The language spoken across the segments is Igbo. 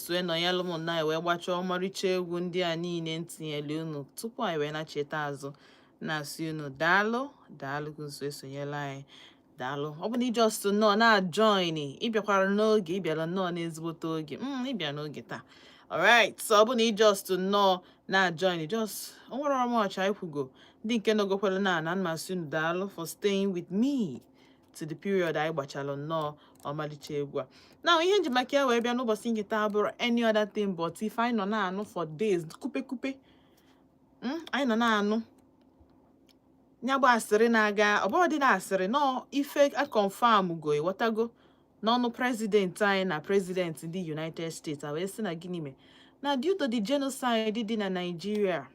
si wee nọnyelụ m nnọọ, wee gbachaa ọmarịcha egwu ndị a niile ntinyere unu tupu anyị wee nacheta azụ. Na-asị unu daalụ, daalụ ka unu si wee sonyere anyị. Daalụ. Ọ bụ na ị just nnọọ na-join, ị bịakwara n'oge, ị bịara nnọọ n'ezigbote oge. Ị bịa n'oge taa. Alright, so ọ bụ na ị just nnọọ na-join, just o nwere ọmọchị anyị kwugo, ndị nke nọgokwara na mmasị unu, daalụ for staying with me to the period anyị gbachalụ nnọọ ọmalịcha egwu a. Now, ihe nji maka ya wee bịa n'ụbọchị nke taa bụrụ any other thing but ife anyị nọ na-anụ for days, kupe kupe. Anyị nọ na-anụ ya bụ asịrị na-aga, ọ bụrụ dị na asịrị nọọ ife a confirm go, ịghọtago, n'ọnụ president anyị na president ndị United States, a wee sị na gịnị mee na due to the genocide dị na Nigeria,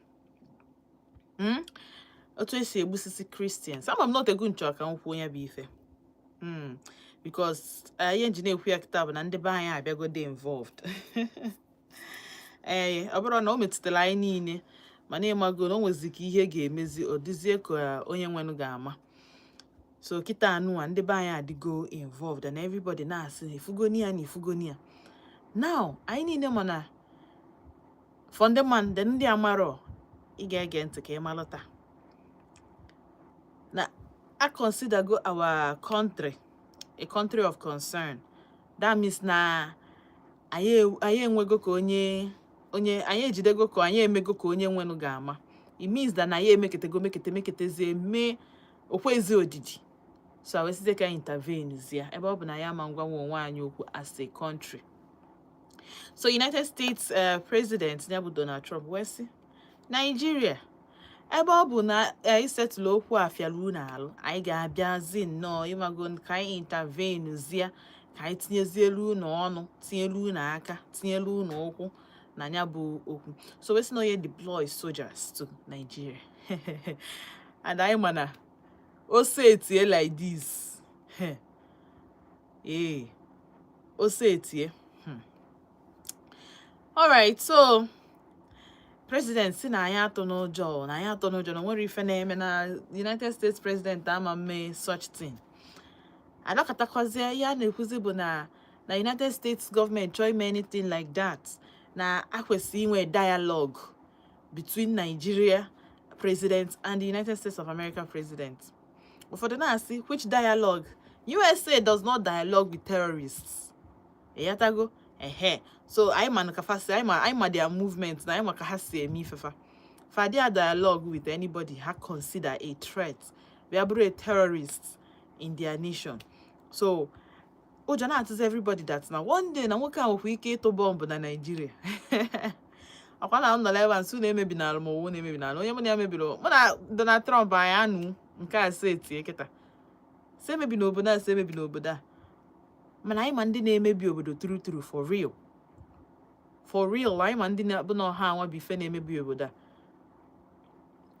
otu esi egbusisi Christians. Ama m nọtego nchọ ka m kwuo ya bụ ife, because ihe nji na-ekwu ya kịta bụ na ndị be anyị abịago dị involved. Ee, ọ bụrụ na o metụtara anyị niile, mana ịmago na o nwezi ka ihe ga-emezi, ọ dịzie ka onye nwenụ ga-ama. So kịta anụwa ndị be anyị adịgo involved and everybody na-asị na ifugoni ya na ifugoni ya. Now, anyị niile ma na for ndị ma, ndị amarọ, ị ga-ege ntị ka ị malụta na a consider go our country a country of concern. That means na anyị enwego ka onye anyị ejidego, ka anyị emego ka onye nwenụ ga-ama. It means that na anyị emeketego, mekete, meketezie, mee okwezi odidi. So a wee ka intervene zie, ebe ọ bụ na ya ama ngwanwe onwe anyị okwu as a country. So United States President ya bụ Donald Trump wee sị Nigeria, ebe ọ bụ na isetụlụ okwu a fịara unu alụ, anyị ga-abịazi nnọọ, ịmago, ka anyị intervene zie, ka anyị tinyezielu unu ọnụ, tinyelu unu aka, tinyelu unu ụkwụ na ya bụ okwu. So wee sị na onye deploy soldiers to Nigeria, and anyị ma na ose etie like this, ee, ose etie. Alright, so president si na anyị atụ n'ụjọ, na anyị atụ n'ụjọ, na o nwere ife na-eme, na United States president ama mme such thing. Adọkatakwazie ihe a na-ekwuzi bụ na United States government chọọ ime anything like that, na akwesị inwe dialogue between Nigeria president and the United States of America president. Ụfọdụ na-asị, which dialogue? USA does not dialogue with terrorists. Ịghọtago? Ehe, so anyị ma ka fa si, anyị ma their movement, na anyị ma ka ha si eme ifefa. Fa dia dialogue with anybody ha consider a threat, bịa bụrụ a terrorist in their nation. So ụjọ na-atụzi everybody that na one day na nwoke a nwekwa ike ịtụ bọmbụ na Nigeria. Ọkwa na m nọ ebe a nso na-emebi n'ala, ma owu na-emebi n'ala onye mụ na ya mebiri, mụ na Donald Trump, anyị anụ nke a si etie kịta si emebi n'obodo a, si emebi n'obodo a. Mana anyị ma ndị na-emebi obodo true true, for real, for real. Anyị ma ndị na-abụ na ọha anwa bụ ife na-emebi obodo a.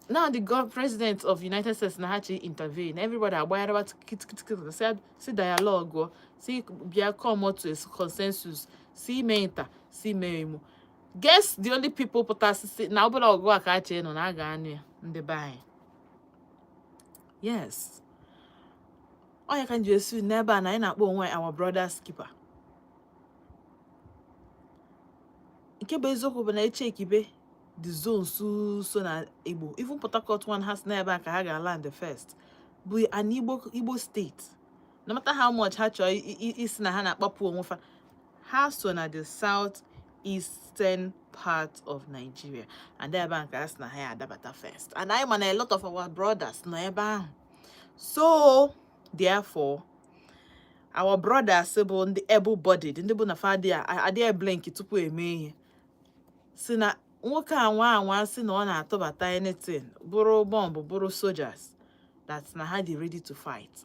Now the god president of United States na ha chi intervene, everybody agbagharịba kitikiti, si dialogue, si bịa come to a consensus, si mee nta, si mee emu. Guess the only people pụtasị si na ọbụla ọgụ a ka a chee nọ na a ga-anụ ya, ndị be anyị. Yes, ọ ya ka m ji esi n'ebe a na anyị na-akpọ onwe anyị our brothers keeper. Nke bụ eziokwu bụ na echekibe the zones so na Igbo, even Port Harcourt one, ha si n'ebe a ka ha ga-land first, bụ an Igbo state. No matter how much ha chọrọ isi na ha na-akpapụ onwe fa, ha so na the south eastern part of Nigeria, and ebe a nke ha si na ha ya adabata first. And anyị ma na a lot of our brothers nọ ebe ahụ. So therefore, our brothers bụ ndị able bodied, ndị bụ na fa adịghị blink tupu eme ihe, si na nwoke a nwa anwa si na ọ na-atụbata anything, bụrụ bọmbụ, bụrụ soldiers, that na ha dị ready to fight.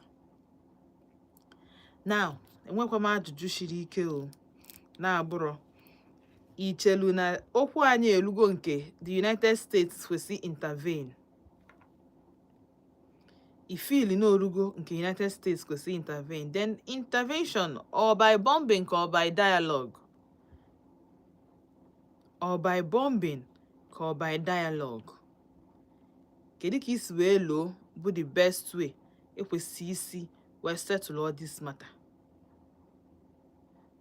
Now, enwekwa m ajụjụ shiri ike o na-abụrọ ichelu na okwu anyị elugo nke the United States kwesị intervene. Ifili na orugo nke United States kwesị intervene, then intervention or by bombing ka or by dialogue, or by bombing ka or by dialogue, kedu ka isi wee loo bụ the best way ekwesị isi wee settle all this matter?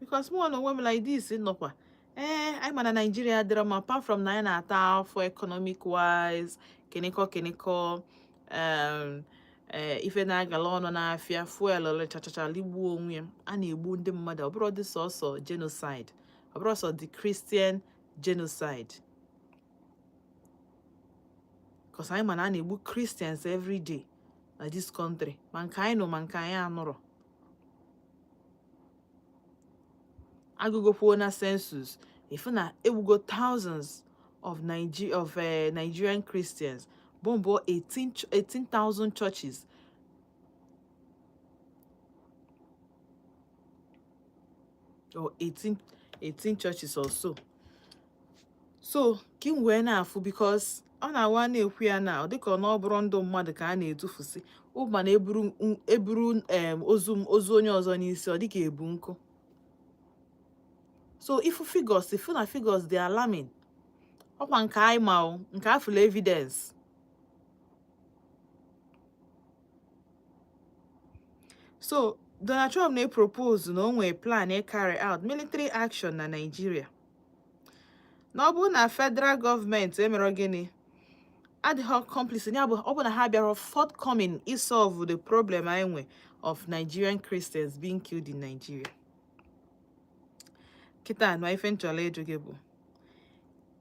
Because mụ na onwe m like this nọkwa Ee, anyị ma na Naijiria adịrọ mma, apart from na anyị na-ata afọ economic wise, kenekọ kenekọ, ife na-agala ọnụ n'afịa, fuel lechachacha ligbuo onwe ya, a na-egbu ndị mmadụ. Ọ bụrụ dị sọsọ genocide, ọ bụrụ sọ the Christian genocide, cause anyị ma na a na-egbu Christians every day na this country, ma nke anyị nụ ma nke anyị anụrọ. Agụgokwuo na census, ifu na egbugo thousands of Nigerian Christians, bombo 18,000 churches. Or 18 churches or so. So ka m wee na-afụ, because ọ na-awa na-ekwu ya na ọ dịka ọ na ọ bụrụ ndụ mmadụ ka a na-etufusi ụma na eburu eburu ozu onye ọzọ n'isi, ọ dịka ebu nkụ. So ifu figures, ifu na figures dị alarming. Ọkwa nke anyị ma o nke afụla evidence. So Donald Trump na-propose na o nwee plan e carry out military action na Nigeria, na ọ bụrụ na federal gọọmenti emere gịnị, adịghị complicit, ya bụ ọ bụ na ha bịara forthcoming isolve the problem anyị nwe of Nigerian Christians being killed in Nigeria. Kịta na ife m chọrọ ịjụ gị bụ,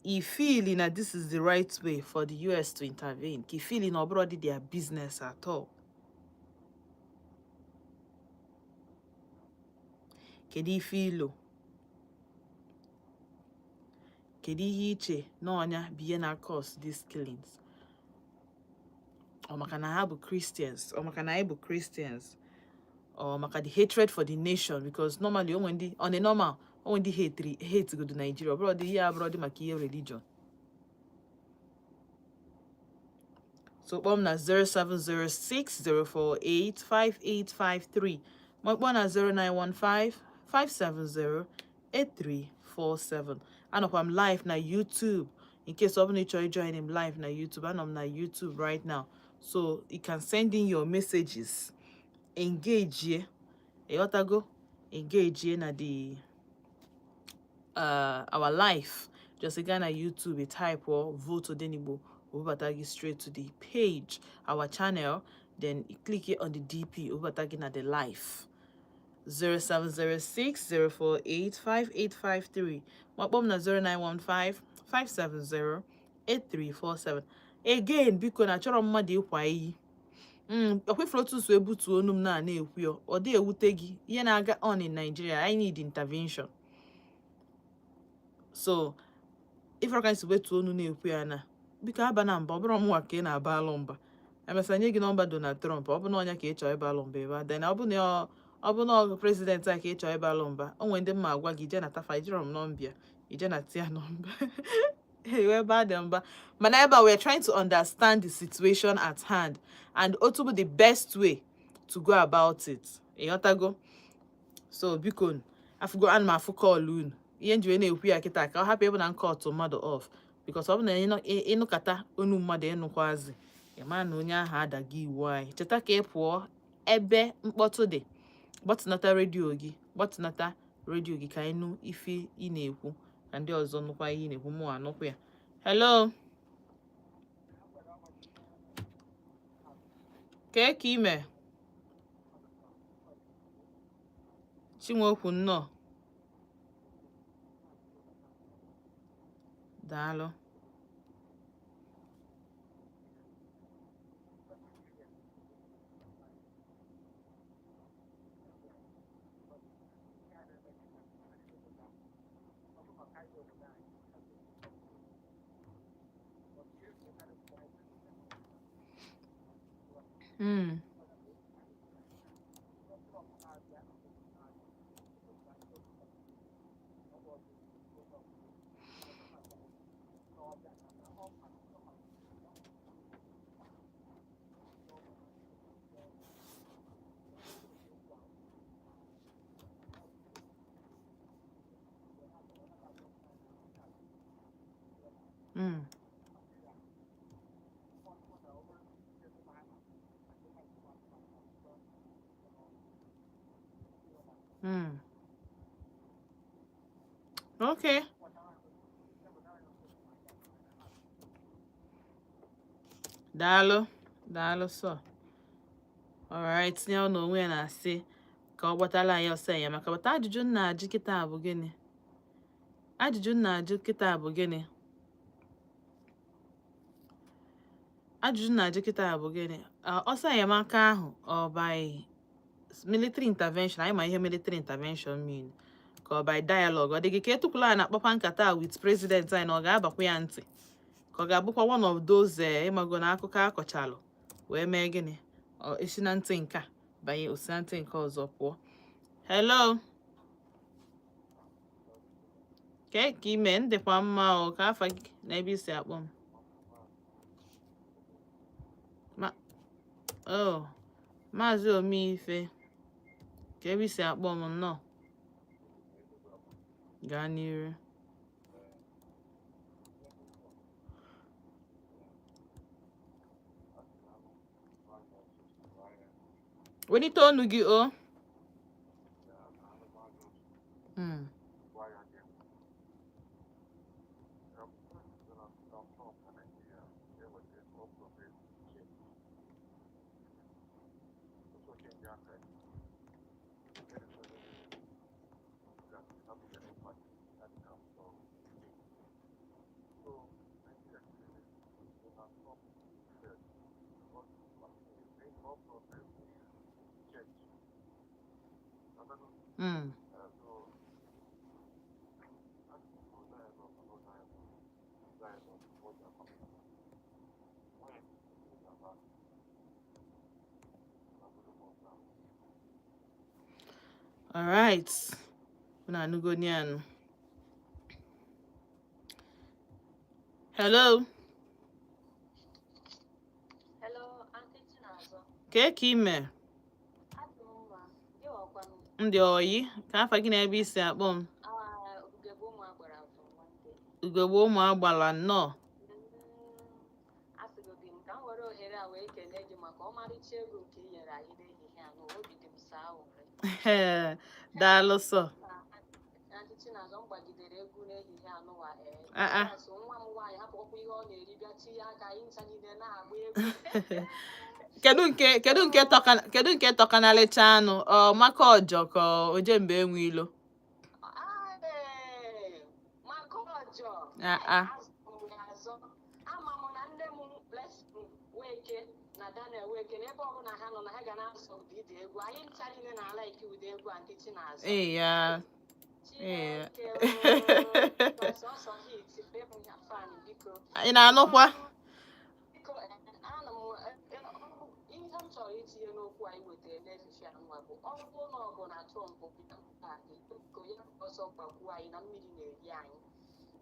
i feel na this is the right way for the US to intervene, ka i feel na ọ bụrụ dị their business at all? Kedu ife ilo? Kedu ihe iche na ọnya bụ ihe na cause these killings? Ọ maka na ha bụ Christians, ọ maka na anyị bụ Christians, or maka the hatred for the nation? Because normally onwe ndị, on a normal, onwe ndị hate godo Nigeria. Ọ bụrụ dị ihe abụrụ dị maka ihe religion. So kpọọ m na 07060485853, ma kpọọ na 09155708347. Anọkwa m live na YouTube, in case ọ bụla ị chọrọ join m live na YouTube. Anọ m na YouTube right now, so you can send in your messages, engage ye, ịghọtago, engage ye na the our life. Just gaa na YouTube, type or Vote Odenigbo, obubata gị straight to the page, our channel. Then you click it on the DP, obubata gị na the live. 07060485853, ma kpọọ m na 09155708347. Again, biko, na achọrọ mmadụ ịkwa iyi. Ọkwefere otu so ebutu onu m na na-ekwu ya, ọ dị ewute gị ihe na-aga on in Nigeria. I need intervention. So ifere ka si wetuo onu na-ekwu ya na biko, aba na mba. Ọ bụrụ mụnwa ka ị na-aba alụ mba, emesịa nye gị nọmba Donald Trump. Ọ bụ na ọnya ka ị chọọ ịba alụ mba ebe a, then ọ bụ na president a ka ị chọọ ịba alụ mba, o nwere ndị mma agwa gị ije na tafa ijirọ m nọmba ya, ije na tia nọmba ebe a dị mba. Mana ebe a, we are trying to understand the situation at hand and otu bụ the best way to go about it, ịghọtago? So biko, afụgo ana m afụ call unu. Ihe nji wee na-ekwu ya kịta ka ọ hapụ ịbụ na nke ọtụ mmadụ off, because ọ bụ na ịnụkata onu mmadụ, ịnụkwazi, ịma na onye ahụ adago iwu anyị. Cheta ka ị pụọ ebe mkpọtụ dị, gbatụnata redio gị, gbatụnata redio gị ka anyị nụ ife ị na-ekwu, ka ndị ọzọ nụkwa ihe ị na-ekwu, mụ anụkwa ya. Hello, kee ka ime? Chinwokwu, nnọọ, daalụ. Okay. Daalụ, daalụ sọ. Alright, tinye ọnụ onwe ya na-asị ka ọ gbatala anyị ọsọ enyemaka. Bata, ajụjụ m na-ajụ kịta bụ gịnị? Ajụjụ m na-ajụ kịta bụ gịnị? Ajụjụ m na-ajụ kịta bụ gịnị? Ọsọ enyemaka ahụ, ọ by military intervention? Anyị ma ihe military intervention mean. Ka ọ by dialogue? Ọ dị gị ka etukwula a na-akpakwa nkata with president anyị na ọ ga-abakwa ya ntị, ka ọ ga-abụkwa one of those ịmago na akụkọ akọchalụ wee mee gịnị, ọ esi na ntị nke a banye, osi na ntị nke ọzọ pụọ? Hello, kee ka ime? Ndịkwa mma o. Ka afa gị na ebe isi akpọ m? Ma oh, Maazị Omeife, ka ebe isi akpọ m? Nnọọ, gaa n'iru. Welite ọnụ gị o. All right. Unu anụgo anụ. Hello. Hello, Aunty Chinazọ. Kee ka ime? Adị m mma. Gị wakwanụ? Ndị oyi, ka afa gị na ebe isi akpọ m? Ah, Ugegbe ụmụ agbara afọ nwanne. Ugegbe ụmụ agbala, nnọọ. Asịgodi m ka m were ohere a wee kelee gị maka ọmarịcha egwu nke i nyere anyị n'ehihie a, na obi dị m sọ aṅụrị. Daalụ sọ. Aunty Chinazọ, m gbagidere egwu n'ehihie anụwa ee. Ah, ah. So nwa m nwaanyị hapụkwa ihe ọ na-eri bịa tinye aka, anyị ncha niile na-agba egwu. Kedu nke tọkanalịcha anụ? Ọ maka ọjọ ka Ojemba enwe ilo? Ee, maka ọjọọ. Ah, ah. Azụrụ m ya azọ. Ama m na nne m Blessing Weke na Daniel Weke, na ebe ọbụla ha nọ, na ha ga na-asọ ụdị ide egwu anyị ncha niile na-ala ike ụdị egwu Aunty Chinazọ. Ee ya. Ee. Chineke o, sọsọ hit fem ya fan, biko. Ị na-anụkwa? Biko, ana m ihe m chọrọ itinye n'okwu anyị wetara n'efife anụwa bụ, ọ bụrụ na ọgụ na Trump bịa mba, biko ya ọsọ gbakwuo anyị na mmiri na-eri anyị,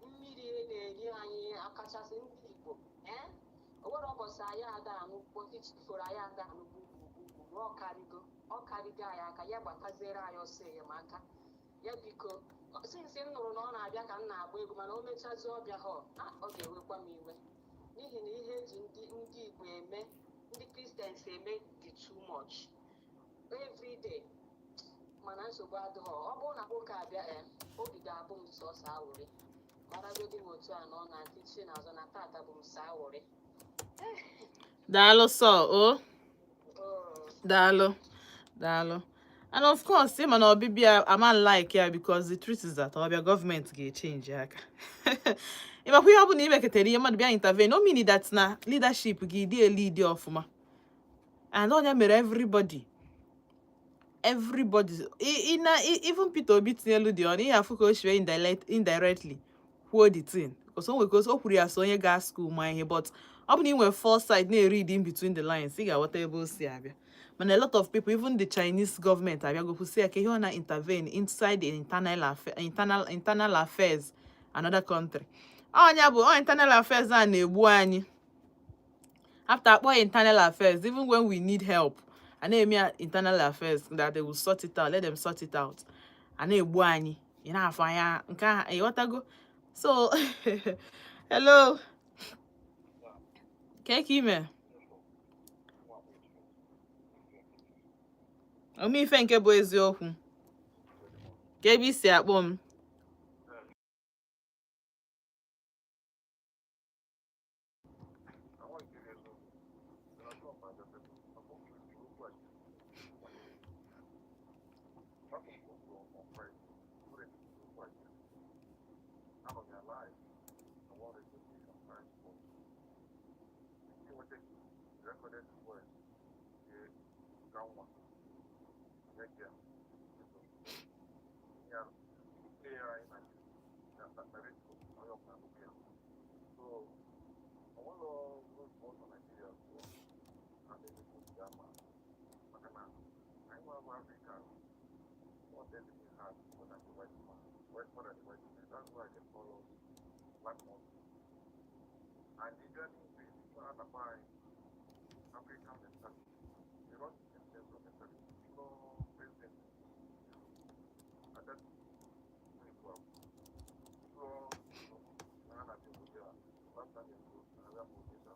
mmiri na-eri anyị, akachasị ndị Igbo. Ee, o nwere ụbọchị anyị ada anụ chiforo, anyị ada anụ gbugbugbugbu. Ọ karịgo, ọ karịgo anyị aka. Ya gbataziere anyị ọsọ enyemaka ya, biko. Since m nụrụ na ọ na-abịa ka m na-agba egwu, mana o mechazie ọbịa ha, ọ ga-ewekwa m iwe, n'ihi na ihe eji ndị Igbo eme, ndị Christians eme dị too much every day. Mana nsogbu adịghị. Ọ bụrụ na nwoke abịa, ee, obi ga-abụ m sọsọ awụrị. Maragodi m otu a na ọ na Aunty Chinazọ na tata bụ m sọ awụrị. Daalụ sọ o. Daalụ, daalụ. And of course, ịma na ọbịbịa ama like ya, because the truth is that ọbịa, gọọmenti ga-echange aka. Ịmakwa ihe ọ bụla imekọtara ihe mmadụ bịa intervene, o mean that na leadership gị dị elu dị ọfụma. And onye mere everybody na even Peter Obi tinyelu dị ọnụ ihe afụ ka o si indirectly kwuo the thing, because o nwere ka o kwuru ya so onye gaa school ma ihe. But ọ bụ na ị nwere foresight na-read in between the lines, ị ga-aghọta ebe o si abịa. Mana a lot of people, even the Chinese government, abịago kwụsị ya ka ihe ọ na intervene inside the internal affairs another country. Ọnya bụ ọ internal affairs a na-egbu anyị. After akpọ internal affairs, even when we need help, a na-eme ya internal affairs that they will sort it out. Let them sort it out. A na-egbu anyị, ị na-afụ anya nke ahụ, ịghọtago? So hello, ka ime omeife nke bụ eziokwu, ka ebe isi akpọ m? take recorded voice nke ka nwa nye gị ya. Ya play ya anyị na redio, onye ọbụla nụkwu ya. So ọ nwere ụzọ Naijiria tụọ a na-emekwu nke ama, maka na anyị nwa bụ Africa want everything hard more than the white man, white more than the white man. That's why they call us black monkey. And the journey is a na African mentality. They run the same sense of mentality. No president at that people so na na obodo a last time ago na abịa bụ obodo a.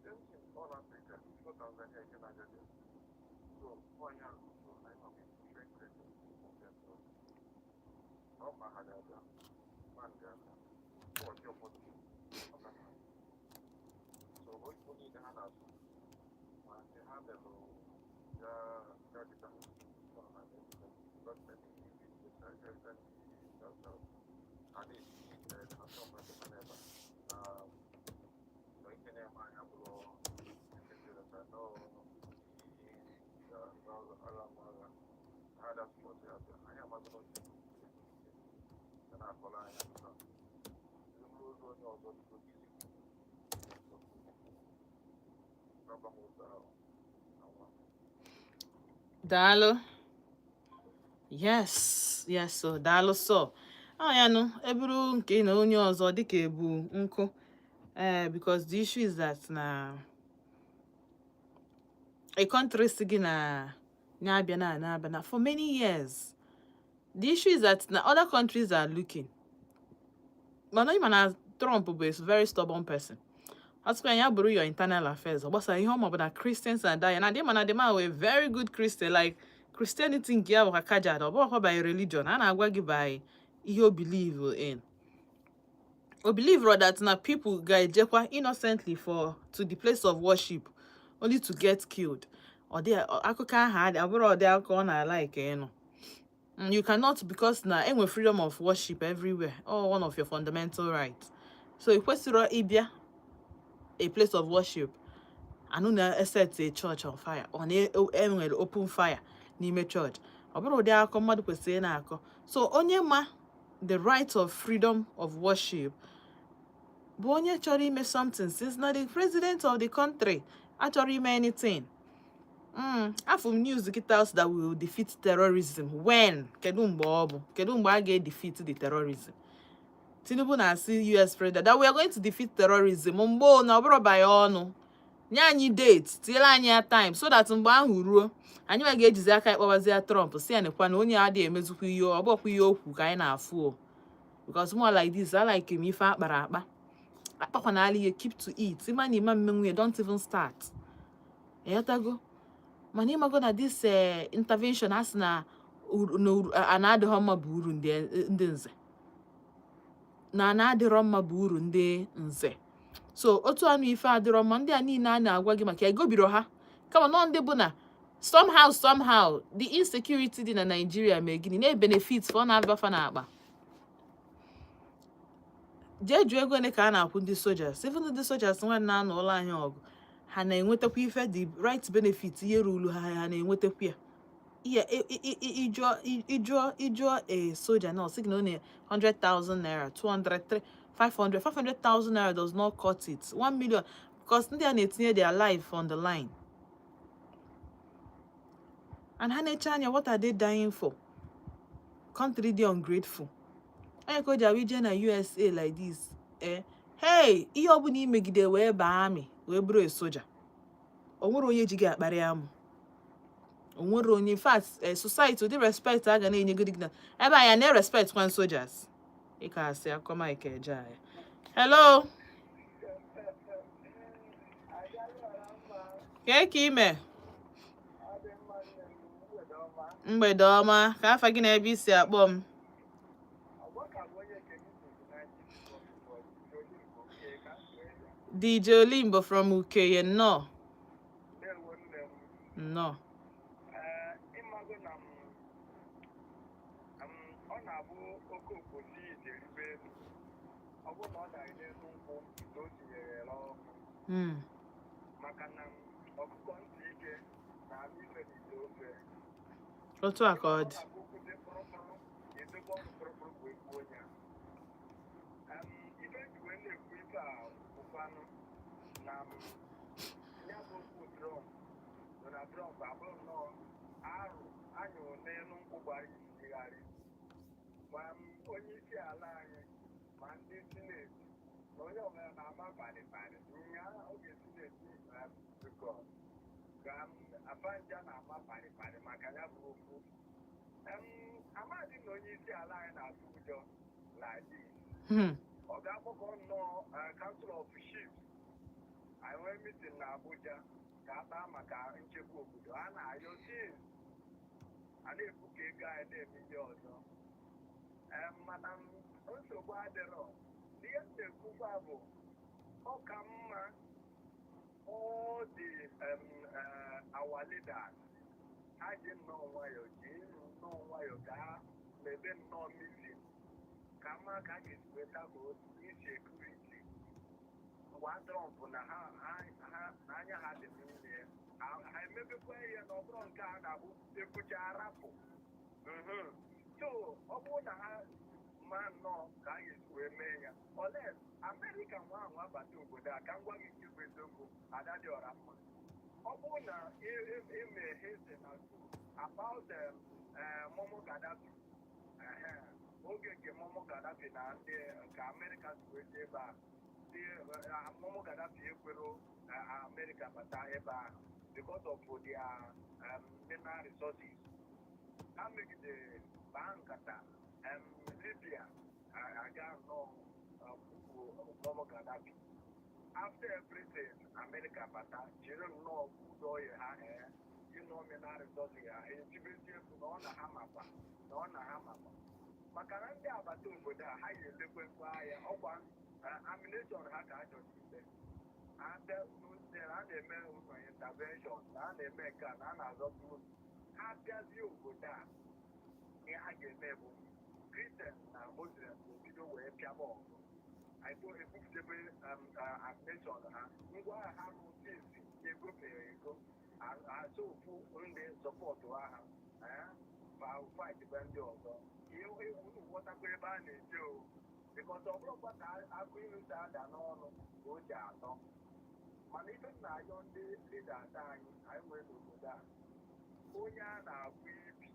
Same thing all Africa, go Tanzania, ike na-abịa there. So onye ahụ, so anyị nọ ga president compare to us. Ọ ma ha ga-abịa, man ga-abịa ụbọchị ụfọdụ ọ ka na so oyibo niile ha na-asụ ma nke ha melụ ya gagịta nọ na ndị a na-esi na sọmba dị n'ebe a na ihe na-eme anya bụrụ agha agha ha da support ya bịa. Anyị amagoro onye ga na-akọrọ anyị akụkọ eburu ozu onye ọzọ dịka isi rọba m ụzọ ahụ na nwa. Daalụ. Yes, so daalụ. So ọ ya nụ eburu nke na onye ọzọ dịka ebu nkụ, ee, because the issue is that na a country si gị na na-abịa na na-abịa na for many years. The issue is that na other countries are looking, mana ịma na Trump bụ a very stubborn person. Asịkwa ya bụrụ your internal affairs, ọ gbasara ihe ọ bụ na Christians are dying, and ịma na the man were very good Christian, like Christianity nke ya bụ ka kaja ọ bụghịkwa by religion a na-agwa gị, by ihe o believe in. O believe that na people ga-ejekwa innocently for to the place of worship only to get killed. Ọ dị akụkọ ahụ adị ọ bụrụ ọdị akụkọ ọ na-alike ịnụ. You cannot, because na enwe freedom of worship everywhere, or one of your fundamental rights, so ị kwesịrị ịbịa a place of worship anụ na set a church on fire, ọ na enwere open fire n'ime church. Ọ bụrụ ụdị akụkọ mmadụ kwesịrị ị na-akọ. So onye ma the right of freedom of worship bụ onye chọrọ ime something, since na the president of the country achọrọ ime anything. Afụ m news kịta that we will defeat terrorism. When? Kedu mgbe ọ bụ? Kedu mgbe a ga-edefeat the terrorism? Tinubu na-asị US president that we are going to defeat terrorism. Mgbe o na ọ bụrụ by ọnụ, nye anyị date, tinyere anyị ya time, so that mgbe ahụ ruo, anyị nwa ga-ejizi aka ịkpọbazi ya Trump, si ya nekwa na onye adịghị emezukwa ihe ọ bụkwa ihe okwu ka anyị na-afụ o, because more like this, I like m ife akpara akpa akpakwana ala ihe. Keep to it. Ịma na ịma mmenwu ya, don't even start. Ịghọtago? Mana ịmago na this intervention a sị na a na-adịghọ mma bụ uru ndị nze, na ana adịrọ mma bụ uru ndị nze. So otu anụ ife adịrọ mma, ndị a niile a na-agwa gị maka egobiro ha, kama nọ ndị bụ na somehow somehow the insecurity dị na Nigeria mee gịnị na-ebenefit for ọ na-abafa n'akpa. Jee jụọ ego ole ka a na-akwụ ndị soldiers. Even ndị soldiers nwa na-anọ ụlọ anyị ọgụ, ha na-enwetakwa ife, the right benefit, ihe ruru ha, ha na-enwetakwa ya. Ihe ịjụọ ịjụọ ịjụọ a soldier na ọ sị gị na ọ na 100,000 naira, 200, 500, 500,000 naira does not cut it, 1 million, because ndị a na-etinye their life on the line and ha na-eche anya. What are they dying for? Country dị ungrateful. Onye ka o ji abụ ije na USA like this, eh, hey, ihe ọbụla imegide wee baa amị wee bụrụ a soja, o nwere onye ji gị akparị amụ, o nwere onye. In fact, society, ụdị respect a ga na-enyegodi gị na ebe anyị na-respect kwan soldiers. Ịka asị akọ Mike Ejeagha. Hello, kee ka ime? Mgbede ọma. Ka afa gị na ebe isi akpọ m? DJ Olimbo from Ukeye, nnọọ. Nnọọ. Ịmago na m ọ na-abụ okooko si ite ribe elu, ọ bụrụ na ọ dara n'elu nkwụ, ite o tinyere ya ọkụ. Maka na ọkụkọ ntị ike na-anụ ife n'ite ofe. Otu a ka ọ dị. Ọ na-abụ okwute kpụrụkpụrụ, edobe ọnụ kpụrụkpụrụ wee kwuo ya. Ife ji wee na-ekwu ife a bụkwanụ na ya bụ okwu Trump, Donald Trump, abụrụ nnọọ arụ anyụrụ n'elu nkwụ gbara isigharị ma onye isi ala anyị ma ndị Senate na onye ọbụla na-ama balịbalị nya oge Senate bikọ ka afanja na-ama balịbalị maka ya bụ okwu. Amadị na onye isi ala anyị na-atụ ụjọ like this. Ọ ga-akpọkọ nnọọ Council of Chiefs, anyị nwee meeting na Abuja ka a kpaa maka nchekwa obodo a na-ayọ since a na-ebu ka ego anyị na-eme ihe ọzọ. Mana nsogbu adịrọ. Ihe m na-ekwukwa bụ ọ ka mma all the our leaders ha ji nnọọ nwayọọ, ji nnọọ nwayọọ gaa mebe nnọọ meeting ka mma ka a ga-esi weta ka insecurity ngwa Trump na ha ha na anya ha dị n'ime ya. Ha emebekwa ihe na ọ bụrụ nke a na-abụ ekwucha arapụ. So ọ bụrụ na ha ma nnọọ ka a ga-esi wee mee ya oles Amerịka nwa ahụ abata obodo a, ka m gwa gị nke bụ eziokwu, ada dị ọra mma. Ọ bụrụ na eme haste na about Muammar Gaddafi, oge nke Muammar Gaddafi na ndị nke Amerịka si wee jee ebe a, ndị Muammar Gaddafi ekwero Amerịka bata ebe a because of their mineral resources. Ha megidere baa nkata Libya aga nnọọ Muammar Gaddafi. After everything, America bata jiri nnọọ crude oil ha, ee, ịnọ mineral resources ha etibezi egwu na ọ na ha makwa na ọ na ha makwa maka na ndị agbata obodo a ha yi elekwe ngwa ahịa ọkwa ammunition ha ka a chọrọ ime. A na-eme ụlọ intervention na a na-eme nke a na a na-azọpụ unu. Ha bịazie obodo a, ihe ha ga-eme bụ Christian na Muslim ebido wee pịaba ọgụ, ebupụtebe ammunition ha, ngwa agha ha bụ sinsi egofere ego asọ ofu ndị support ha ma fight be ndị ọzọ. Unu ghọtakwa ebe a na-eje o, because ọ bụrụkwa ka akụ ilu si ada n'ọnụ ka o ji atọ. Mana ife m na-ayọ ndị leaders anyị anyị nwere n'obodo a, onye a na-agụ ibi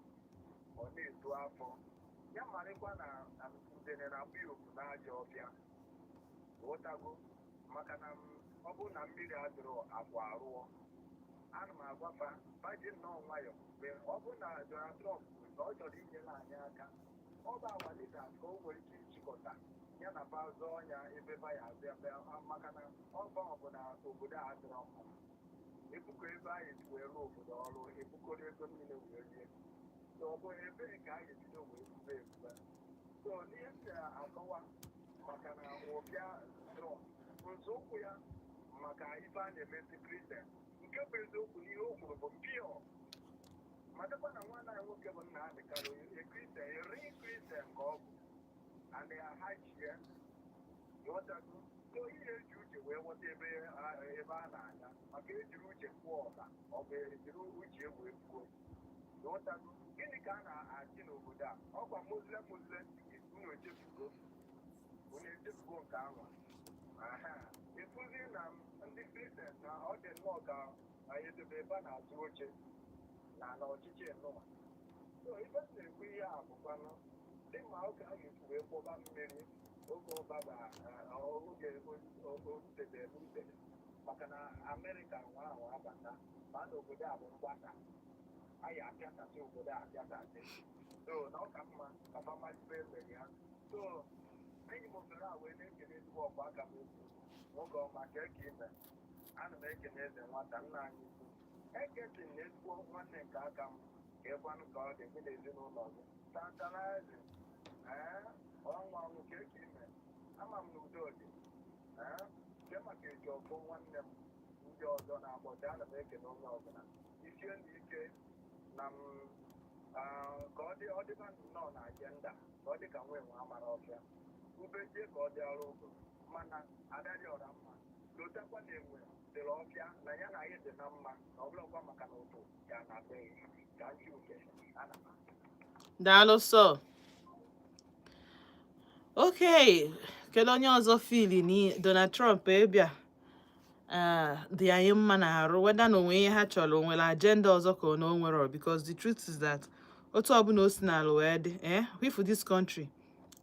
ọ na-eto afọ ya marịkwa na udene na-akpụ ya oku n'ajọ ọbịa, ghọtago? Maka na ọ bụrụ na mmiri adịrọ akwa arụọ, ana m agwafa baji nnọọ nwayọ. Mgbe ọ bụrụ na Donald Trump na ọ chọrọ inyere anyị aka, ọ bụ our leaders ka o nwere ike ịchịkọta ya na ba zọọ ya ebe ba ya azụ ebe, maka na ọ bụ na obodo a adịrọ mma ebukọ ebe anyị esi wee rụọ obodo ọrụ, ebukọrọ ego niile wee rie. So ọ bụ ebee ka anyị ebido wee bube ebube? So n'ihe m na-akọwa maka na ụbịa Trump, nzọụkwụ ya maka ife a na-emezi Christian, nke bụ eziokwu na ihe o kwuru bụ pure. Matakwa na nwanne anyị nwoke bụ Nnamdi Kanu, a Christian, a real Christian ka ọ bụ, and ha ji ya, ghọtago? So ihe eji uche wee ghọta ebe a na-aga, maka ejiri uche kwụọ ọka, ọ bụ ejiri uche wee kwuo, ghọtago? Gịnị ka a na-achị n'obodo a? Ọkwa Muslim Muslim ticket. Unu echefugo, unu echefugo nke ahụ. Aha efuzi na ndị Christian na ọ dị nnọọ ka anyị edobe ebe a na-atụ oche na na ọchịchị nnọọ. So ife m na-ekwu ihe a bụkwanụ dị ma oge a ga-esi wee kwọba mmiri oge ọbaba oge orutebe erutebe, maka na Amerịka nwa ahụ abata ma na obodo a bụ mgbasa anyị apịasasị obodo a apịasasị. So na ọ ka mma ka famalibe emere ya. So enyi m ofere a wee na-ekele ezigbo ọkwa aka m okwu nwoke ọma ka eke ime. Ana m ekene eze nwata nna anyị ukwu ekesi na ezigbo nwanne nke aka m ka ekwanụ ka ọ dị gị na ezinụlọ gị tantalize. Ee, ọnwa ọnwụ ka eke ime. Ama m na udo dị. Ee, nke maka eji ọfọ nwanne m ndị ọzọ na-agbọcha, ana m ekene onye ọbụla isie na ike na m ka ọ dị, ọ dịba nnọọ na agenda ka ọ dị ka nwa enwe amara ọfịa ubejie ka ọ dị ọrụ ụgụ. Mana adadị ọra mma lotakwa na enwe. Dịrị ọbịa na ya na anyị dị na mma, na ọ bụrụkwa maka na ụtụ ya na be ka ndị oke ana. Daalụ sọ. Okay, kedu onye ọzọ feel ni Donald Trump ebia dị anyị mma na-arụ, weda na onwe ihe ha chọrọ, o nwere agenda ọzọ ka ọ na o nwere? Because the truth is that otu ọbụla o si n'ala wee dị, if this country,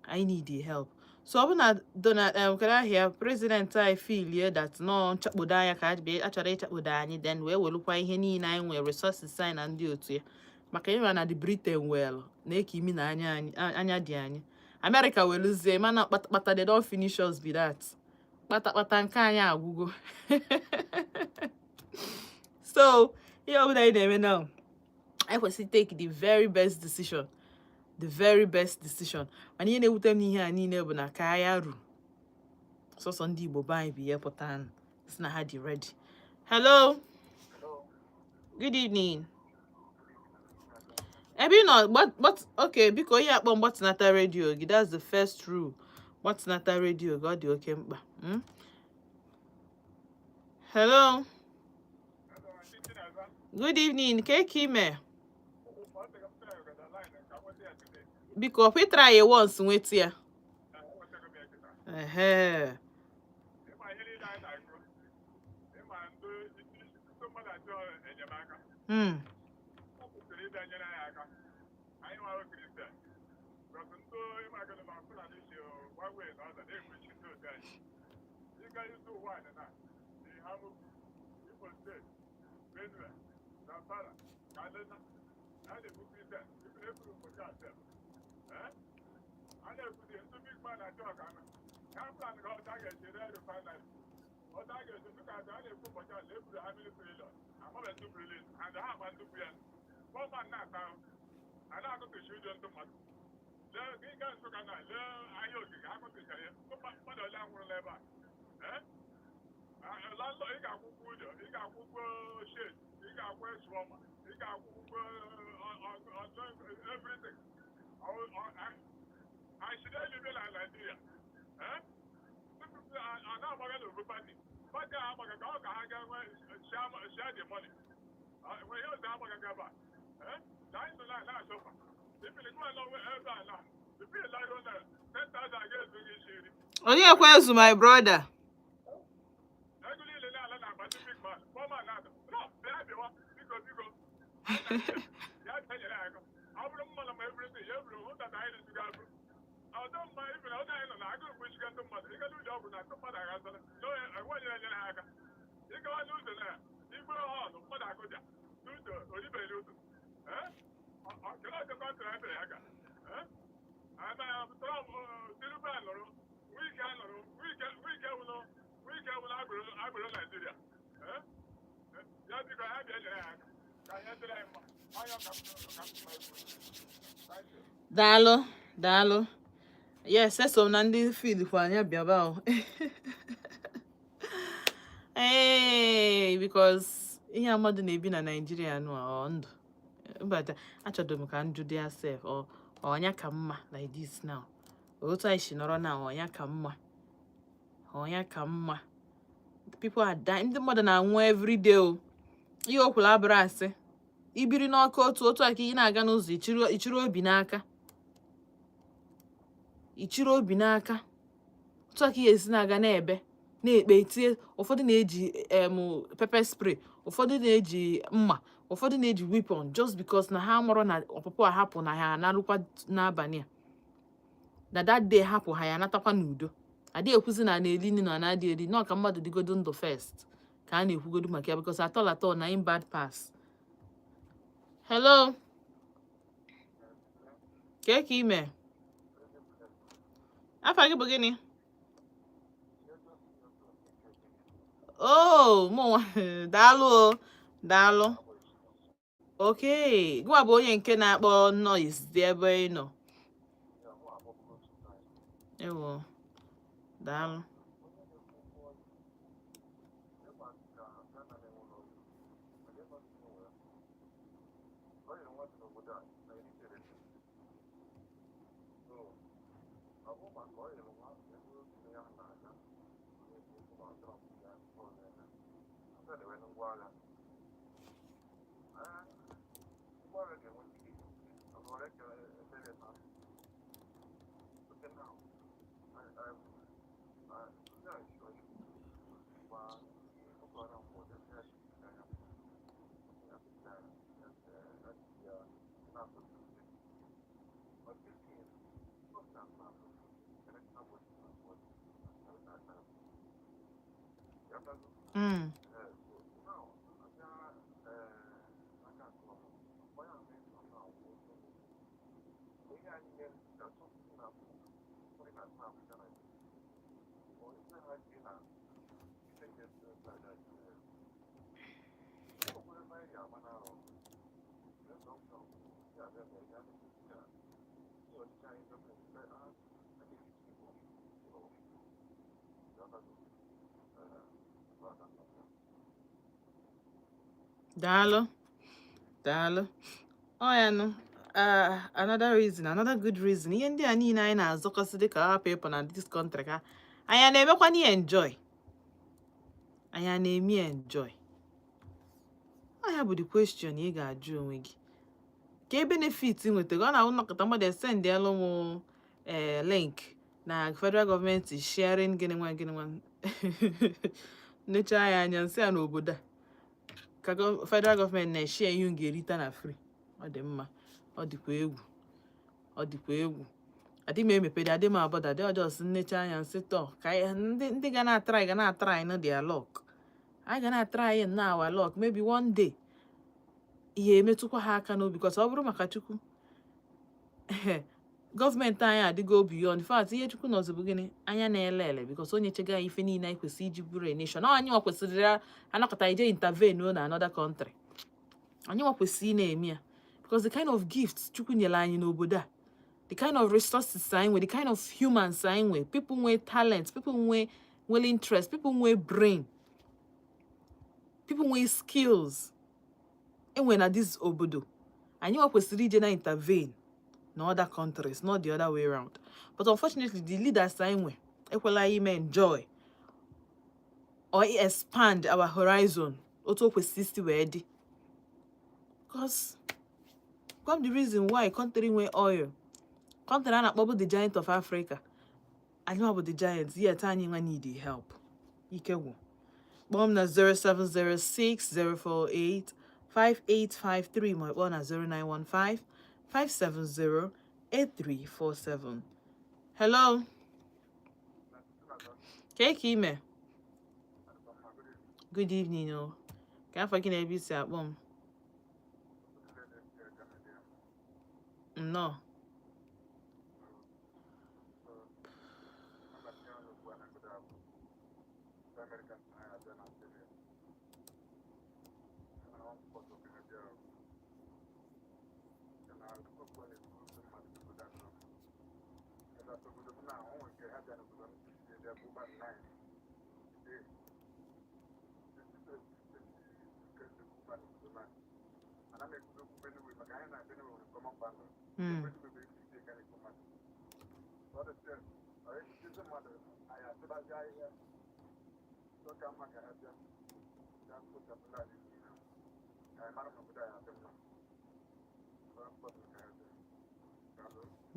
I need the help. So ọ bụ na Donald kedu ahịa president anyị feelie that nọ nchakpodo anya ka a chọrọ ịchakpodo anyị, then wee welukwa ihe niile anyị nwere, resources anyị na ndị otu ya, maka ịma na the Britain well na-eke imi na anya anyị, anya dị anyị. America weluzie mana kpatakpata, they don finish us be that. Kpatakpata nke anyị agwụgo. So ihe ọbụla anyị na-eme now, anyị kwesịrị take the very best decision, the very best decision. Mana ihe na-ewute m n'ihe a niile bụ na ka agha ru sọsọ ndị Igbo be anyị bụ ihe pụta si na ha dị ready. Hello, good evening. Ebe ị nọ okay, biko, ihe akpọ mgbatịnata redio gị. That's the first rule. Gbatịnata redio gị, ọ dị oke mkpa. Hello, good evening. Ka eke ime? Biko, ọkwa ịtara ya once, nweta ya. Ehe. Ịma ihe niile anyị na-agụ, ịma ndị mmadụ achọ enyemaka. Ọ kwụsịrị ịbịa nyere anyị aka, anyị nwarụ Christian, because ndị ịmagana ma Fulani si gbanwee na ọzọ na-ekwechi ndị otu anyị ịga ịzụ ụwa anyị na Ihamuku, Imo State, Benue, Zamfara, Kaduna, a na-ekwu Christian ekwuru ụbọchị asem a na-ekwuzi ndị big man achọ ka ha plan ka ọta ga-eji ree refinery, ọta ga-eji dịka a na-ekwu ụbọchị ala eburu ha many trillion amabe ndị billion and ha ama ndị ya gọọmenti na-ata ahụ a na-akụtụchi ụjọ ndị mmadụ. Lee ka ị gaa Nsụka na lee ahịa Ogige akụtụchara ya, mmadụ ole anwụrụla ebe a? Landlord, ị ga-akwụ ụgwọ ụlọ, ị ga-akwụ ụgwọ shed, ị ga-akwụ esụọma, ị ga-akwụ ụgwọ everything. Anyị na Nigeria a na-agbaga n'ofu party, party a agbaga ka ọ ka ha ga-enwe share the money, nwee ihe ọzọ agbaga gaba na anyị nọ na na-achọkwa ifili gụwa nọ ebe a na ifili laruo na 10,000 ga-ezu gị isi nri. Onye ekwe ezu, my brother. Ego niile na-ala na akpa ndị big man, poor man na-ada no. Bịa, bịawa, biko, biko, ya nyere anyị aka. Ọ bụrụ mmanụ ma everything ya eburu hụ tata anyị na-esiga abụ ọdọ mma ibere ọdọ anyị nọ na agụụ gbuchiga ndị mmadụ. Ịga n'ụlọ ọgwụ na ndị mmadụ aghasara enwenyere nyere ha aka. Ịgawa n'ụzọ na igbe họọlụ mmadụ akụja n'ụzọ oribere ụzọ. Kedu ọzọ country anyị bere ya ga Trump, Tinubu anọrọ, Wike anọrọ, Wike wụlụ, Wike wụlụ agbero, agbero Naijiria ya. Biko, ha bịa nyere ha aka ka ihe dịrị anyị mma. Ọnya ka m ka m. Thank you. Daalụ, daalụ. Yes, eso m na ndị feel kwa anya bịaba o. Ee, because ihe mmadụ na-ebi na Naịjirịa nụ a, ọ ndụ mbata achọdo m ka njụ dị ya sef, ọ ọnya ka mma like this now, otu anyị si nọrọ na ọnya ka mma, ọnya ka mma. People are dying, ndị mmadụ na-anwụ everyday o. Ihe o kwuru abụrụ asị. Ibiri n'ọkụ otu otu a ka ị na-aga n'ụzọ, ichiri obi n'aka, ichiri obi n'aka, otu a ka ị ga-esi na-aga na-ebe na-ekpe tie. Ụfọdụ na-eji pepper spray, ụfọdụ na-eji mma, ụfọdụ na-eji weapon, just because na ha mụrụ na ọpụpụ a hapụ na ha analụkwa n'abalị a, na that day hapụ ha ya anatakwa n'udo. Adịghị ekwuzi na na-eli nri na na-adị eri nọ ka mmadụ dịgodo ndụ first ka a na-ekwugodo maka ya, because atọ atọ na im bad pass. Hello, kee ka ime? Afa gị bụ gịnị? Oh, mụ daalụ o, daalụ. Okay, gịnwa bụ onye nke na-akpọ noise dị ebe ị nọ. Ewo, daalụ. Ngwa agha, ngwa agha ga-enwe ike ọgọrọ ekele ebere na. Okay, now I yeah, sure. Ma ndị Boko Haram bụ ndị ha ji anya ya na-asụ. But this thing, not that bad. Daalụ, daalụ. Ọ ya nụ. Another reason, another good reason. Ihe ndị a niile anyị na-azọkọsị dịka hapụ ịpụ na this country, ka anyị a na-emekwa n'ihe enjoy, anyị a na-eme enjoy? Ọ ya bụ the question ị ga-ajụ onwe gị. Ka e benefit nweta ọ na-awụ nnọkọta mmadụ esendịalụ m ee link na federal government is sharing gịnị nwa gịnị nwa. Nechaa ya anya, nsị ya n'obodo a ka federal government na-eshare ihe m ga-erita na free. Ọ dị mma, ọ dịkwa egwu, ọ dịkwa egwu. Adị m emepere, adị m abọda, adị ọjọọ. Nnecha anya, nsị tọ ka ndị ga na-atry ga na-atry na their luck. Anyị ga na-atry na our luck. Maybe one day ihe emetụkwa ha aka n'obi, because ọ bụrụ maka Chukwu, gọọmenti anyị adịgo beyond. In fact, ihe Chukwu nọzi bụ gịnị anya na-ele ele, because onye chega anyị ife niile anyị kwesịrị iji bụrụ a nation. Ọ anyị nwa kwesịrị ya anakọta ije intervene na another country. Anyị nwa kwesịrị ị na-eme ya, because the kind of gifts Chukwu nyere anyị n'obodo a, the kind of resources anyị nwe, the kind of humans anyị nwe, people nwe talent, people nwe nwere interest, people nwe brain, people nwe skills enwe na this obodo, anyị nwa kwesịrị ije na intervene na other countries, not the other way round. But unfortunately, the leaders anyị nwe ekwela anyị ime enjoy or expand our horizon otu o kwesịrị isi wee dị. Because come the reason why country nwe oil, country a na-akpọbụ the giant of Africa, anyị nwa bụ the giant, yet anyị nwa need help. Ike gwụ. Kpọọ m na 0706 048 5853, ma kpọọ na 0915 570 8347. Hello. Ka ka ime? Good evening o. Ka afọ gị na ebe isi akpọ m? Nnọọ.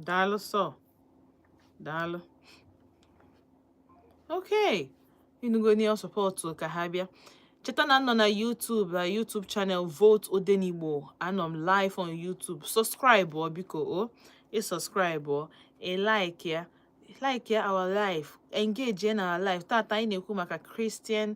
Daalụ sọ, daalụ. Okay, ịnụgo n'ihe support ka ha bịa. Cheta na nọ na YouTube, na YouTube channel Vote Odenigbo. Anọ m live on YouTube. Subscribe ọ, biko o. Ị subscribe ọ, ị like ya, like ya our live, engage na our live. Tata anyị na-ekwu maka Christian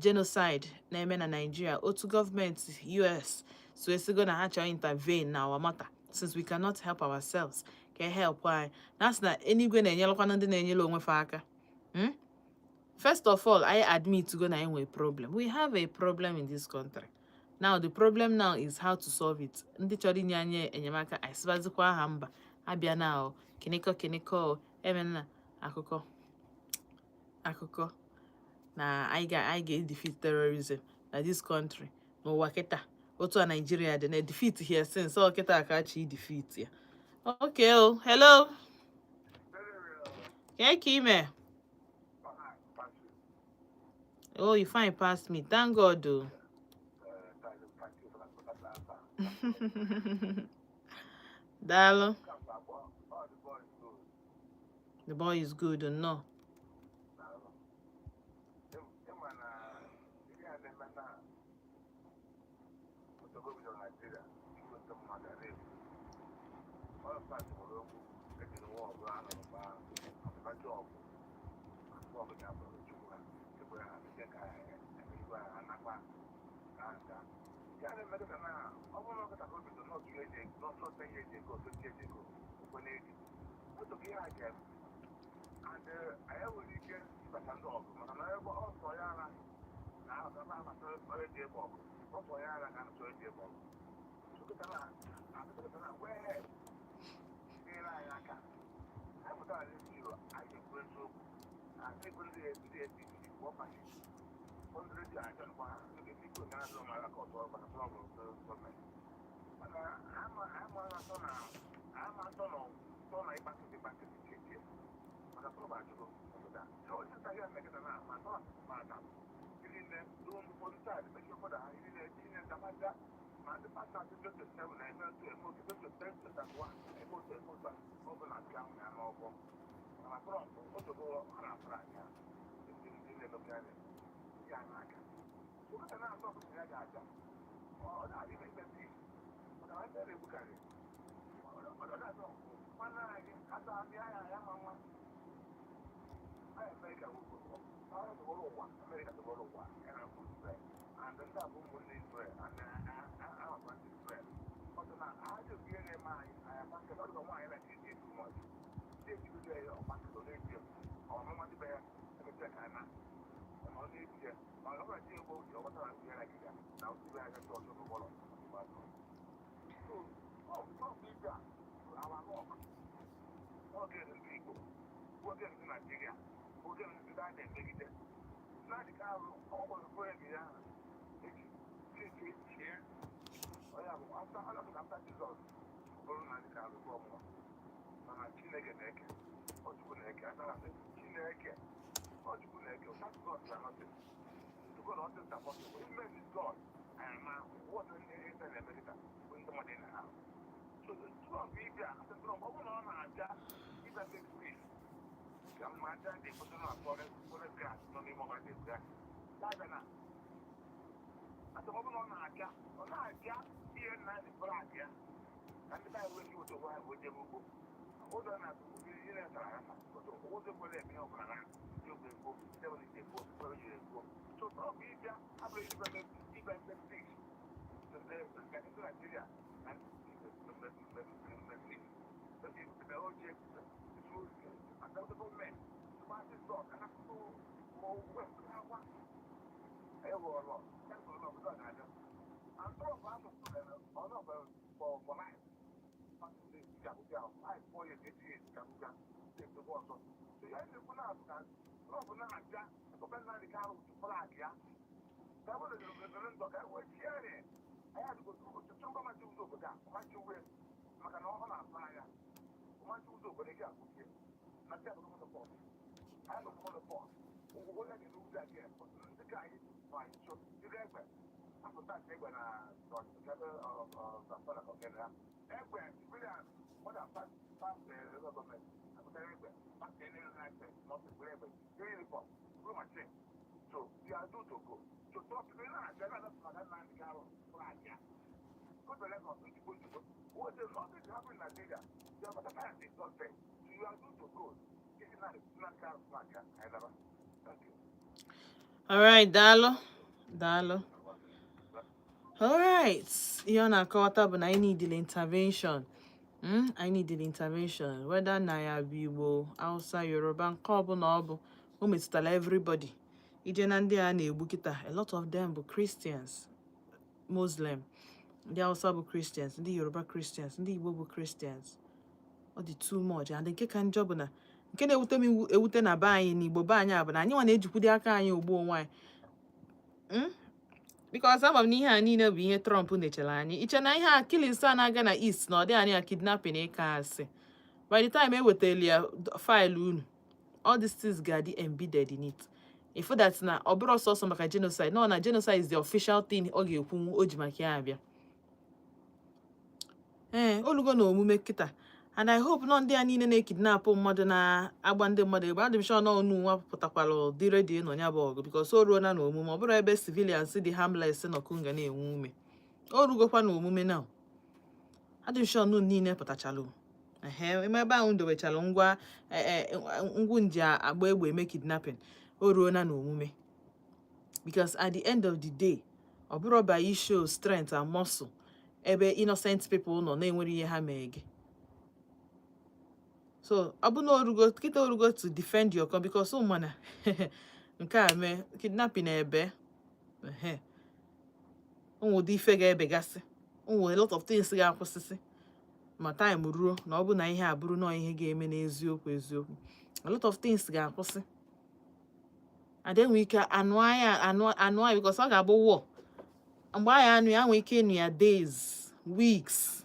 genocide na-eme na Nigeria, otu gọọmenti US so esigo na ha chọrọ intervene na our matter, since we cannot help ourselves. Ka e help anyị na asị na eluigwe na-enyelekwana ndị na-enyere onwe fa aka. First of all, I admit to go na enwe problem. We have a problem in this country. Now the problem now is how to solve it. Ndị chọrọ inye anyị enyemaka, anyị sịbazikwa aha mba abịa na o kenekọ kenekọ o emena akụkọ akụkọ na anyị ga-edefeat terrorism na this country. N'ụwa kịta, otu a Nigeria dị na defeat here since ọ kịta ka chi defeat ya. Okay o, hello. Ka ka ime? Oh, you fine pass me. Thank God o. Thank you for that answer. Daalụ. All the boys good. The boy is good, nnọọ. Daalụ. Ịma na ihe a na-eme na otogo bidoro Naijiria igwe ndị mmadụ a na-ekwu. Ọlọpat nwere okwu ejiri nwa ọgụ a nụrụ mgbe ahụ ọbụbaji ọgụ ọgụ ga-abụrụ Chukwu ha chukwu ha site ka emegbu ha anakwa na nka ya na-emekọta na ọ bụrụ na ọkọta ka o bido n'otu eji n'otu otu ihe eji ego otu eji ego okwe na-eji otu ka ihe a ga-eme and anyị nwere ike ịbata ndị ọgụ maka na ebe ọsọ ya ara na abata onye ji egbe ọgụ ọsọ ya ara ka na-achọ eji egbe ọgụ chụkọta na achụkọta na wee nyere anyị aka. Anyị pụtara redio, anyị ekwu eziokwu na ekwu ndị APC pụọ party. Ụfọdụ redio achọkwa ha ndị biko na azụ mara ka ọtọ maka trouble gọọmenti, mana ha ma atọ na ha ma atọ na tọ na ịgba nkịtị gba nkịtị chechie maka trouble achụgo obodo a. Onye nta ya emekọta na ma atọ ma ata ndị nne ruo ụfọdụ taadị mechie ụfọdụ ha ndị na-etinye ndamada ma ndị pastọ dị 27 na-eme otu eme otu 27 21 eme otu eme otu a ọ bụ na nke ahụ ya n'ọgbọ mana Trump otogo ọ na-afụrụ anya ndị na-emekwa ya ya n'aka ụkọta na-atọ ọkụkọ ya ga-aja ọ na-adị ime ikpe maka na ndị na-egbukarị ọ na-atọ nwanne anyị ata abịa ya ya ma nwa anyị. Amerịka tụgbọrọ ụwa, Amerịka tụgbọrọ ụwa ya na mkpụrụ Israel and ndị a bụ ụmụnne Israel and amakwa ndị Israel. Ọ sị na ha ji ihe na-eme anyị anyị agba nkịta. Ọ dịka nwaanyị na-eji too much na-ejigodo ya ọgba nkịta, ọ na-eji ya ọmụma ndị be ya emechaa ka na mana ọ na-eji ya ma ọ bụrụ na egbo uche ọ gbasara ndị ya na gịga na otu be ya gacha ọzọ n'ụgbọrọ. So ọ bụ ije a our luck oge ndị Igbo, oge ndị Naijiria, oge ndị a na-emegide Nnamdị Kanụ. Ọ gwara onye ya eji Chineke chie onye bụ after after Jizọs ọ bụrụ Nnamdị Kanụ bụ ọmụma, mana Chineke na-eke, Ọchukwu na-eke atara Chineke, Ọchukwu na-eke. Without God you are nothing. To God all things are possible. If man is God and man what ihe na-emegide bụ ndị mmadụ na ha. So Trump ịbịa asị Trump ọ bụrụ na ọ na-abịa ịbịa take peace ka mma aja dị ekpote na forest grass nọ n'ime ọha dị ya ya bịa na asị ọ bụrụ na ọ na-abịa ihe nna dị flag ya ka ndị be anyị wee otu onwe ha wee jebe ugbo ụzọ na-atụ ihe na-etara ha ụzọ kwere eme ihe ọbụla na ndị ogbe egbo ndị egbo kwere jiri egbo. So Trump ịbịa abụrụ ịbịa ime peace ka ndị Naijiria na ndị oche gọọmenti tụmasị sọ ka ha ewọrọ obodo na-abịa and Trump ahụ ọnọbụ for life ga-abụga 5, 4 years, 8 years ga-abụga na-ekpekwa ọzọ. So ya na-ekwu na-abụ na Trump na-abịa ekọpe Nnamdị Kanụ flag ya ka e nwere referendum ka e wee chie anyị adịgo otu ọmachi ụzọ obodo a ọmachi uwe maka na ọ na-atụ anya ọmachi ụzọ obodo gị akwụchie na ndị abụrụ mmadụ pọt anyị nọ mmadụ pọt ụgwọ ya ga-ere ugwu aga ndị ka anyị nọ anyị nso jiri egbe apụta egbe na Zamfara ọgene ha egbe civilian more than five local government apụtara egbe pati enere na egbe n'ọfịs were egbe jiri uniform bụrụ machine. So you are due to go. So Trump na-abịa na-adapụ maka Nnamdị Kanụ flag ya. Go to Lagos ojugbo ojugbo. What is nothing to happen in Nigeria? You are better than the suspect. You are due to go. This is not Kanụ flag ya. I never. Thank you. All right, daalụ, daalụ. All right, ihe ọ na-akọwata bụ na anyị need intervention. Anyị need intervention whether na ya bụ Igbo, Hausa, Yoruba, nke ọbụla ọ bụ o metụtara everybody. Ije na ndị a na-egbu kịta, a lot of them bụ Christians, Muslim, ndị Hausa bụ Christians, ndị Yoruba Christians, ndị Igbo bụ Christians. Ọ dị too much. And nke ka njọ bụ na nke na-ewute m ewute na be anyị na Igbo be anyị a bụ na anyị nwa na-ejikwude aka anyị ogbu onwe anyị. Because ama m na ihe a niile bụ ihe Trump nechere anyị iche na ihe a killings a na-aga na East na ọ dị anyị ya kidnapping ịka asị. By the time ewetara ya file unu, all these things ga-adị embedded in it. Ifu that na ọ bụrụ sọsọ maka genocide, no, na genocide is the official thing ọ ga-ekwu o ji maka ya abịa. Ee, olugo na omume kịta, and I hope nọ ndị a niile na-ekidnapụ mmadụ, na-agba ndị mmadụ egbe, adị m sure na ọnụ nwa pụtakwara dị ready nọ ya bụ ọgụ, because o ruola na omume. Ọ bụrụ ebe civilians dị harmless nọ ka nga na-enwe ume, o rugokwa na omume now. Adị m sure nụ niile pụtachalụ ehe ime ebe ahụ dobechalụ ngwa ngwu nji agba egbe eme kidnapping. O ruola na omume, because at the end of the day, ọ bụrụ by show strength and muscle ebe innocent people nọ na-enwere ihe ha mee gị. So ọ bụ na orugo kịta, orugo to defend your country, because ụmụna nke a mee kidnapping ebe ehe ụmụ ụdị ife ga-ebegasị, ụmụ a lot of things ga-akwụsịsị ma time ruo na ọ bụ na ihe a bụrụ nọọ ihe ga-eme n'eziokwu eziokwu, a lot of things ga-akwụsị and enwe ike anụ anya anụ anụ anya, because ọ ga-abụ war. Mgbe anyị anụ ya, nwee ike ịnụ ya days, weeks,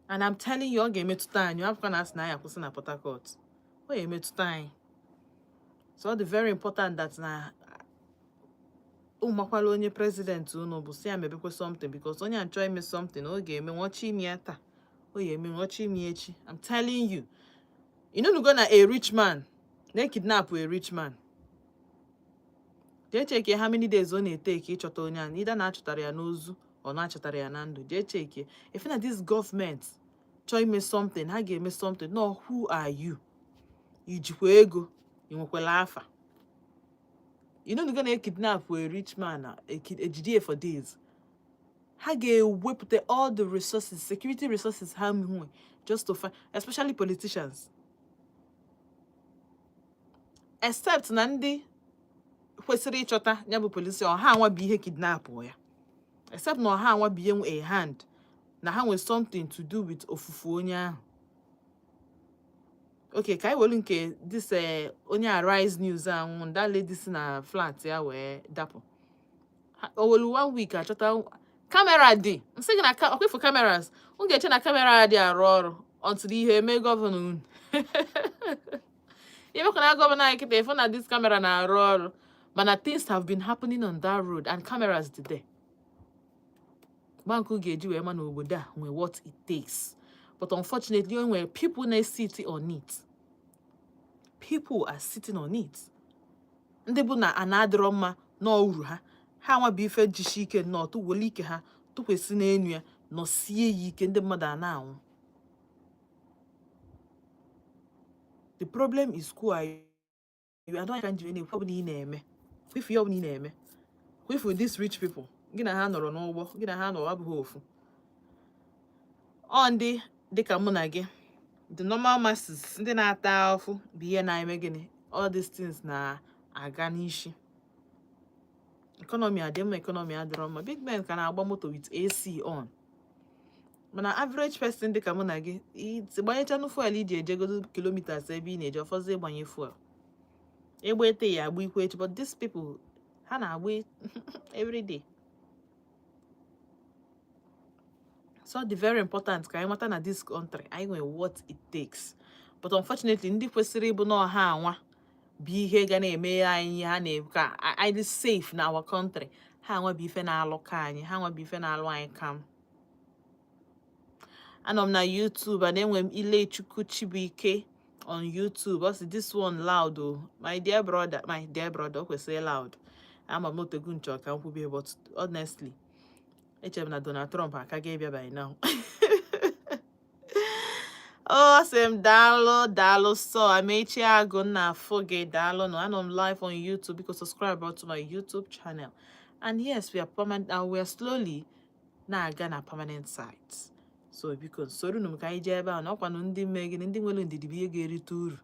and I'm telling you, ọ ga-emetụta anyị. Ọ na asị na anyị akwụsị na Port Harcourt, ọ ga-emetụta anyị. So ọ dị very important that na ụmụakwala onye president unu bụ si ya mebekwa something, because onye a chọọ ime something, ọ ga-eme. Nwọchi ime ya taa, ọ ga-eme. Nwọchi ime ya echi. I'm telling you, you no go na a rich man na-ekidnap a rich man. Jee cheke how many days ọ na-eteke ịchọta onye ahụ, either na-achọtara ya n'ozu ọ na-achọtara ya na ndụ. Jee cheke if na this government chọọ ime something, ha ga-eme something. No, who are you? Ijikwa ego, ị nwekwara afa, you know gonna kidnap a rich man na ejide for days. Ha ga-ewepụta all the resources, security resources ha nwe, just to find, especially politicians, except na ndị kwesịrị ịchọta ya bụ polisi ọha anwa bụ ihe kidnap ya, except na ọha anwa bụ ihe nwe a hand, na ha nwere something to do with ofufu onye ahụ. Okay, ka anyị welu nke this onye Arise News anwụ, that lady si na flat ya wee dapụ. O welu one week achọta. Camera dị nsị gị na ọkwa ifu cameras m ga-eche na camera dị arụ ọrụ until ihe eme governor unu. Imekwa na governor anyị kịta ịfụ na this camera na-arụ ọrụ, mana things have been happening on that road and cameras dị there. Bankụ ga-eji wee ma na obodo a nwee what it takes, but unfortunately, o nwere people na-sit on it. People are sitting on it. Ndị bụ na ana adịrọ mma n'uru ha, ha nwa bụ ife jishi ike nnọọ tụwere ike ha tụkwesị n'enu ya, nọsie ya ike, ndị mmadụ a na-anwụ. The problem is, who are you? Adọ ka nji na-ekwu, ọbụla ị na-eme, ifu ihe ọbụla ị na-eme, ifu these rich people gị na ha nọrọ n'ụgbọ, gị na ha nọrọ abụghị ofu. Ọ ndị dịka mụ na gị, the normal masses, ndị na-ata ahụhụ bụ ihe na-eme gịnị, all these things na-aga n'isi. Economy adị mma, economy adịrọ mma, big men ka na-agba moto with AC on, mana average person dịka mụ na gị gbanyechanụ fuel iji ejegodo kilometers ebe ị na-eje, ọfọzọ ịgbanye fuel egbe ete ya agba ikwe echi. But these people, ha na-agba every day. So dị very important ka anyị mata na this country anyị nwere what it takes, but unfortunately, ndị kwesịrị ịbụ na ọha anwa bụ ihe ga na-eme anyị ihe ha na ka anyị dị safe na our country, ha anwa bụ ife na-alụ ka anyị, ha anwa bụ ife na-alụ anyị. Kam anọ m na YouTube and enwe m Ilechukwu Chibuike on YouTube. Ọ sị, "This one loud o." My dear brother, my dear brother, o kwesịrị loud. Ama m otegu nchọ ka m kwubie, but honestly, echere m na Donald Trump aka ga-ebịa by now. Oh, sị m daalụ, daalụ. So Amechi Agụ nna afụ gị, daalụ nụ. Anọ m live on YouTube. Biko subscribe to my YouTube channel. And yes, we are permanent and we are slowly na-aga na permanent site, so biko sorunu m ka anyị jee ebe ahụ na ọkwanụ ndị mee gịnị, ndị nwere ndidi bụ ihe ga-erite uru.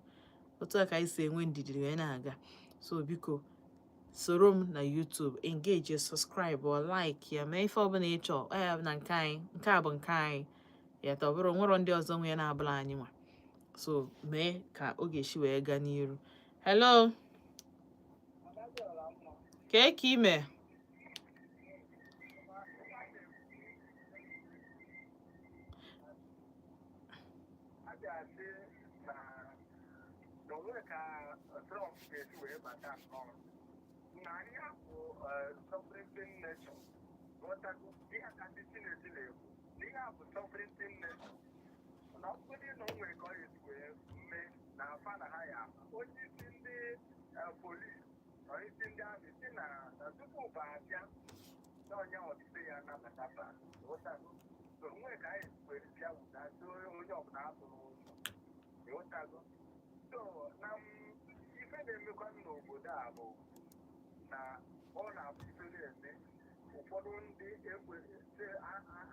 Otu a ka anyị si enwe ndidi wee na-aga. So biko soro m na YouTube, engage, subscribe or like ya, mee ife ọbụla ị chọọ. Ọ ya na nke anyị, nke a bụ nke anyị ya ta, ọ bụrụ nwere ndị ọzọ nwe ya na-abụla anyị nwa. So mee ka ọ ga-esi wee gaa n'iru. Hello, kee ka ime? A ga-asị na onwere Onwe ka Trump ga-esi wee bata nnọọ na anyị bụ sovereignty nation. Ghọtago ihe ka ndị Senate na-ekwu na ihe a bụ sovereignty nation, na ọ bụgodị na o nwere ka ọ ga-esi wee mee na afa na ha ya ama onye isi ndị police na onye isi ndị army si na tupu ba abịa na onye ọdịbe ya anabata ba. Ghọtago? So onwe ka anyị were bịa wụda so onye ọbụla atụrụ ụjọ. Ghọtago? So na ife na-emekwa n'obodo a bụ na ọ na-abụ ife na-eme ụfọdụ ndị ekwe sị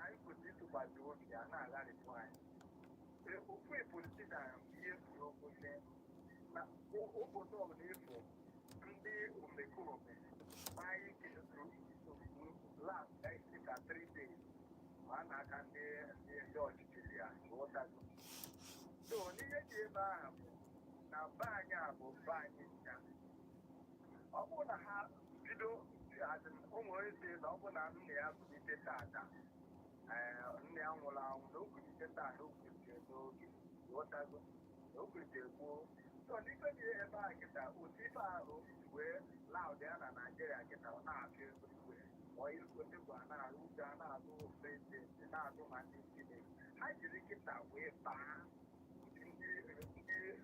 anyị kwesịrị ịtụkwasị obi ya na-agharịpụ anyị. Ofu politician ihe kwuru okwu sị na obodo ọbụla efu ndị omekome maa ike last dịka 3 days ma a na-aka ndị ọchịchị dị ya. Ghọtago? So n'ihe dị ebe ahụ bụ na be anyị a bụ be anyị ncha. Ọ bụrụ na ha bido as in, ụmụ onye si na ọ bụ na nna ya kulite tata, nna ya nwụrụ anwụ, na o kulite tata, o kulite n'oge. Ghọtago? Na o kulite gboo. So n'ife dị ebe a kịta, otu ife ahụ si wee laụd ya na Naijiria kịta, ọ na-apịa everywhere. Ọ ego ndị bụ a na-arụ ụjọ, a na-azụ president, na-azụ ma ndị Senate ha jiri kịta wee baa ndị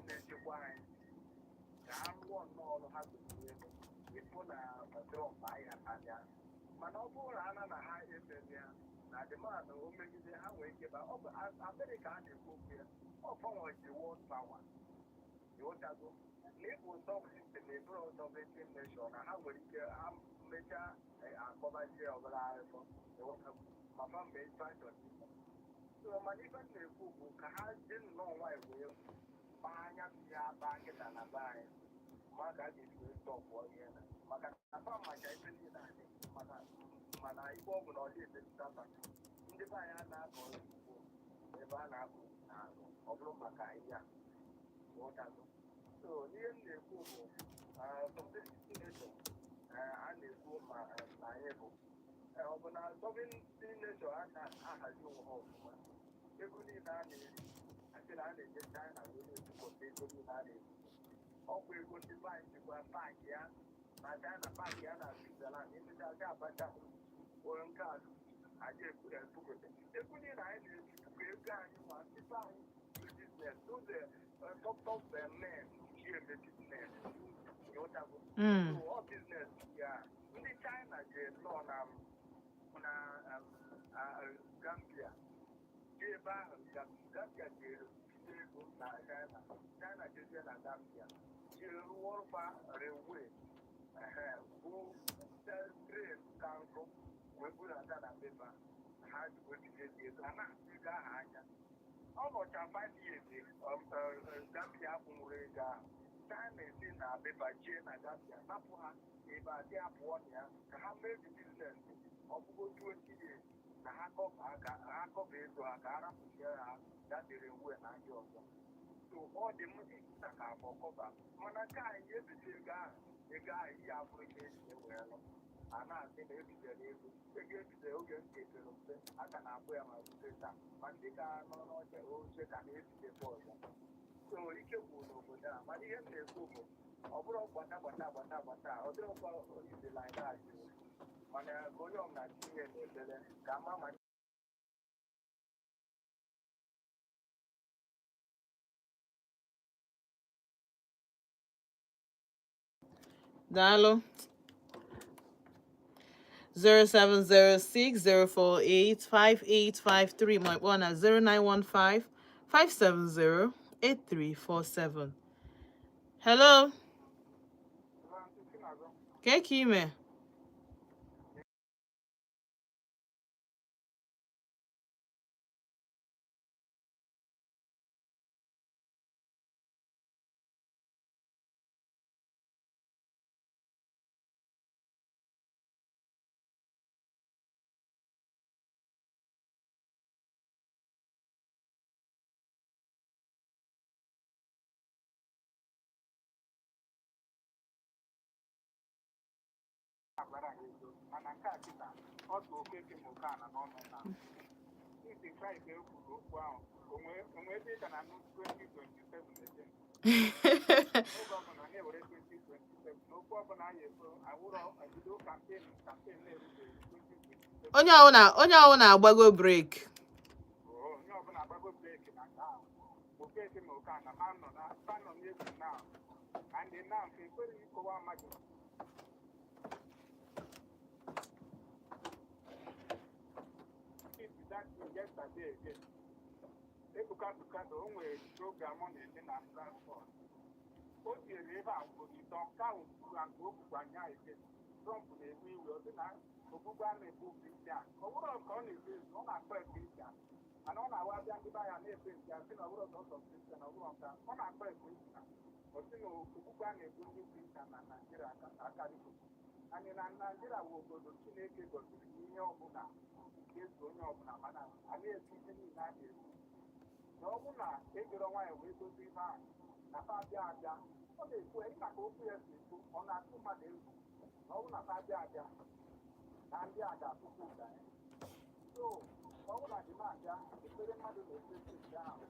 na-echekwa anyị ka ha rụọ nnọọ ọrụ ha kwesịrị ịrụ, ịfụ na Trump ahịa abịa. Mana ọ bụrụ na ana na ha emeri ya na demand o megide ha, nwere ike ba ọ bụ Amerịka a na-ekwu okwu ya, ọ fanwa ji world power. Ịghọtago? Na ịbụ sovereignty na ịbụrụ sovereignty nation, na ha nwere ike ha mechaa akpọbazie ọbụla akụkọ. Ịghọtago? Ma fa mgbe ife achọrọ ime. So mana ife m na-ekwu bụ ka ha dị nnọọ nwayọ wee kpaa anya mmiri akpa nkịta na be anyị, ma ka a ga-esi wee stop ihe na maka na fa macha ife niile anyị maka mana ife ọ bụ na ọ dị emetụta fa. Ndị be anyị a na-akọ ugbo ebe a na-akọ na-alụ ọ bụrụ maka ihe a. Ghọtago? So ihe m na-ekwu bụ sovereignty nation a na-ekwu ma na anyị bụ ọ bụ na sovereignty nation a na-ahazi onwe ha ọfụma. Ego niile a na-eri, asị na a na-eje China wee na-ebukọta ego niile a na-ebu, ọkwa ego ndị be anyị jikwa park ya na China, park ya na Switzerland, emechazi abacha onye nke a aja ebukọta ego niile anyị na-eji ego anyị ma ndị be anyị do business, those top top men ji eme business. Ịghọtago? Mm. So all business ya ndị China je nọ na Gambia, jee ebe ahụ Gambia jere bido ego na China, China jezie na Gambia jee rụọ ọrụfa railway, ehe, bụ train ka nkụ wee budata na pepa ha ji wee bido ego a na-atụ ego ahụ anya. Ọ nọcha 5 years, Gambia akwụnwụrụ ego ahụ. China esi na pepa jee na Gambia napụ ha ebe a dị apụọ na ya ka ha mee the business. Ọ bụgo 20 years na ha cover ka ha cover ego ha ka ha rapụzie ha dabere uwe na ndị ọzọ. So ọ dị m nta ka abụọ cover, mana nke anyị ebite ego ahụ, ego ahụ ihe abụrụ ihe eji ewee lụ a na-asị na ebitere ego, ego ebitere oge nke pere mpe a ka na-akpụ ya ma rute taa, ma ndị ka nọ n'oche oche ka na-ebitekwa ọzọ. So ike gwụrụ n'obodo a. Mana ihe m na-ekwu bụ ọ bụrụ gbata gbata gbata gbata, ọ dịrọkwa izi like that o. Mana ka onye ọbụla tinye n'ekpere ka ama ma Daalụ. 07060485853 ma kpọọ na 09155708347. Hello, ka ka ime? Agwara ha ego, mana nke a kịta ọ tụ Okeke ma oke ala n'ọnụ na isi Fraịde e kwuru okwu ahụ onwe ebe ị ka na anụ 2027 ede. Oge ọbụla na-ewere 2027 n'okwu ọbụla anyị ekwu awụrọ ebido campaign na-erubeghị 2027. Onye ọwụna agbago break. Oo, onye ọbụla agbago break na nke ahụ. Okeke ma oke na ha nọ na ha nọ n'egwu now, and now nke ekweghị ịkọwa mmadụ. It that thing yesterday again. Ebuka Bukado, o nwere program ọ na-eme na platform. O tinyere ebe a ugboro ịtọ nke ahụ kwuru nke o kwukwa nya again. Trump na-ewe iwe, ọ sị na ogbugbu a na-egbu Christian. Ọ bụrụ ka ọ na-ezu ezu, ọ na-akpọ ya Christian. Mana ọ na-awa abịa ndị be ya na-efe nke a sị na ọ bụrụ sọsọ Christian, ọ bụrụ nka ọ na-akpọ ya Christian. Ọ sị na ogbugbu a na-egbu ndị Christian na Naịjirịa akarịgo. Anyị na Naịjirịa wụ obodo Chineke gọziri n'ihe ọbụla ga-ezu onye ọbụla, mana anyị ekwu ihe niile a na-ekwu na ọ bụrụ na ejiri nwayọ wee dozie ihe ahụ na fa abịa abịa. Ọ na-ekwu ya maka okwu ya si ekwu, ọ na-atụ mmadụ egwu na ọ bụrụ na fa abịa abịa na ndị a ga-atụkwu ụda ya. So ọ bụrụ na dịma abịa, ekpere mmadụ na-ekpe steeti ahụ,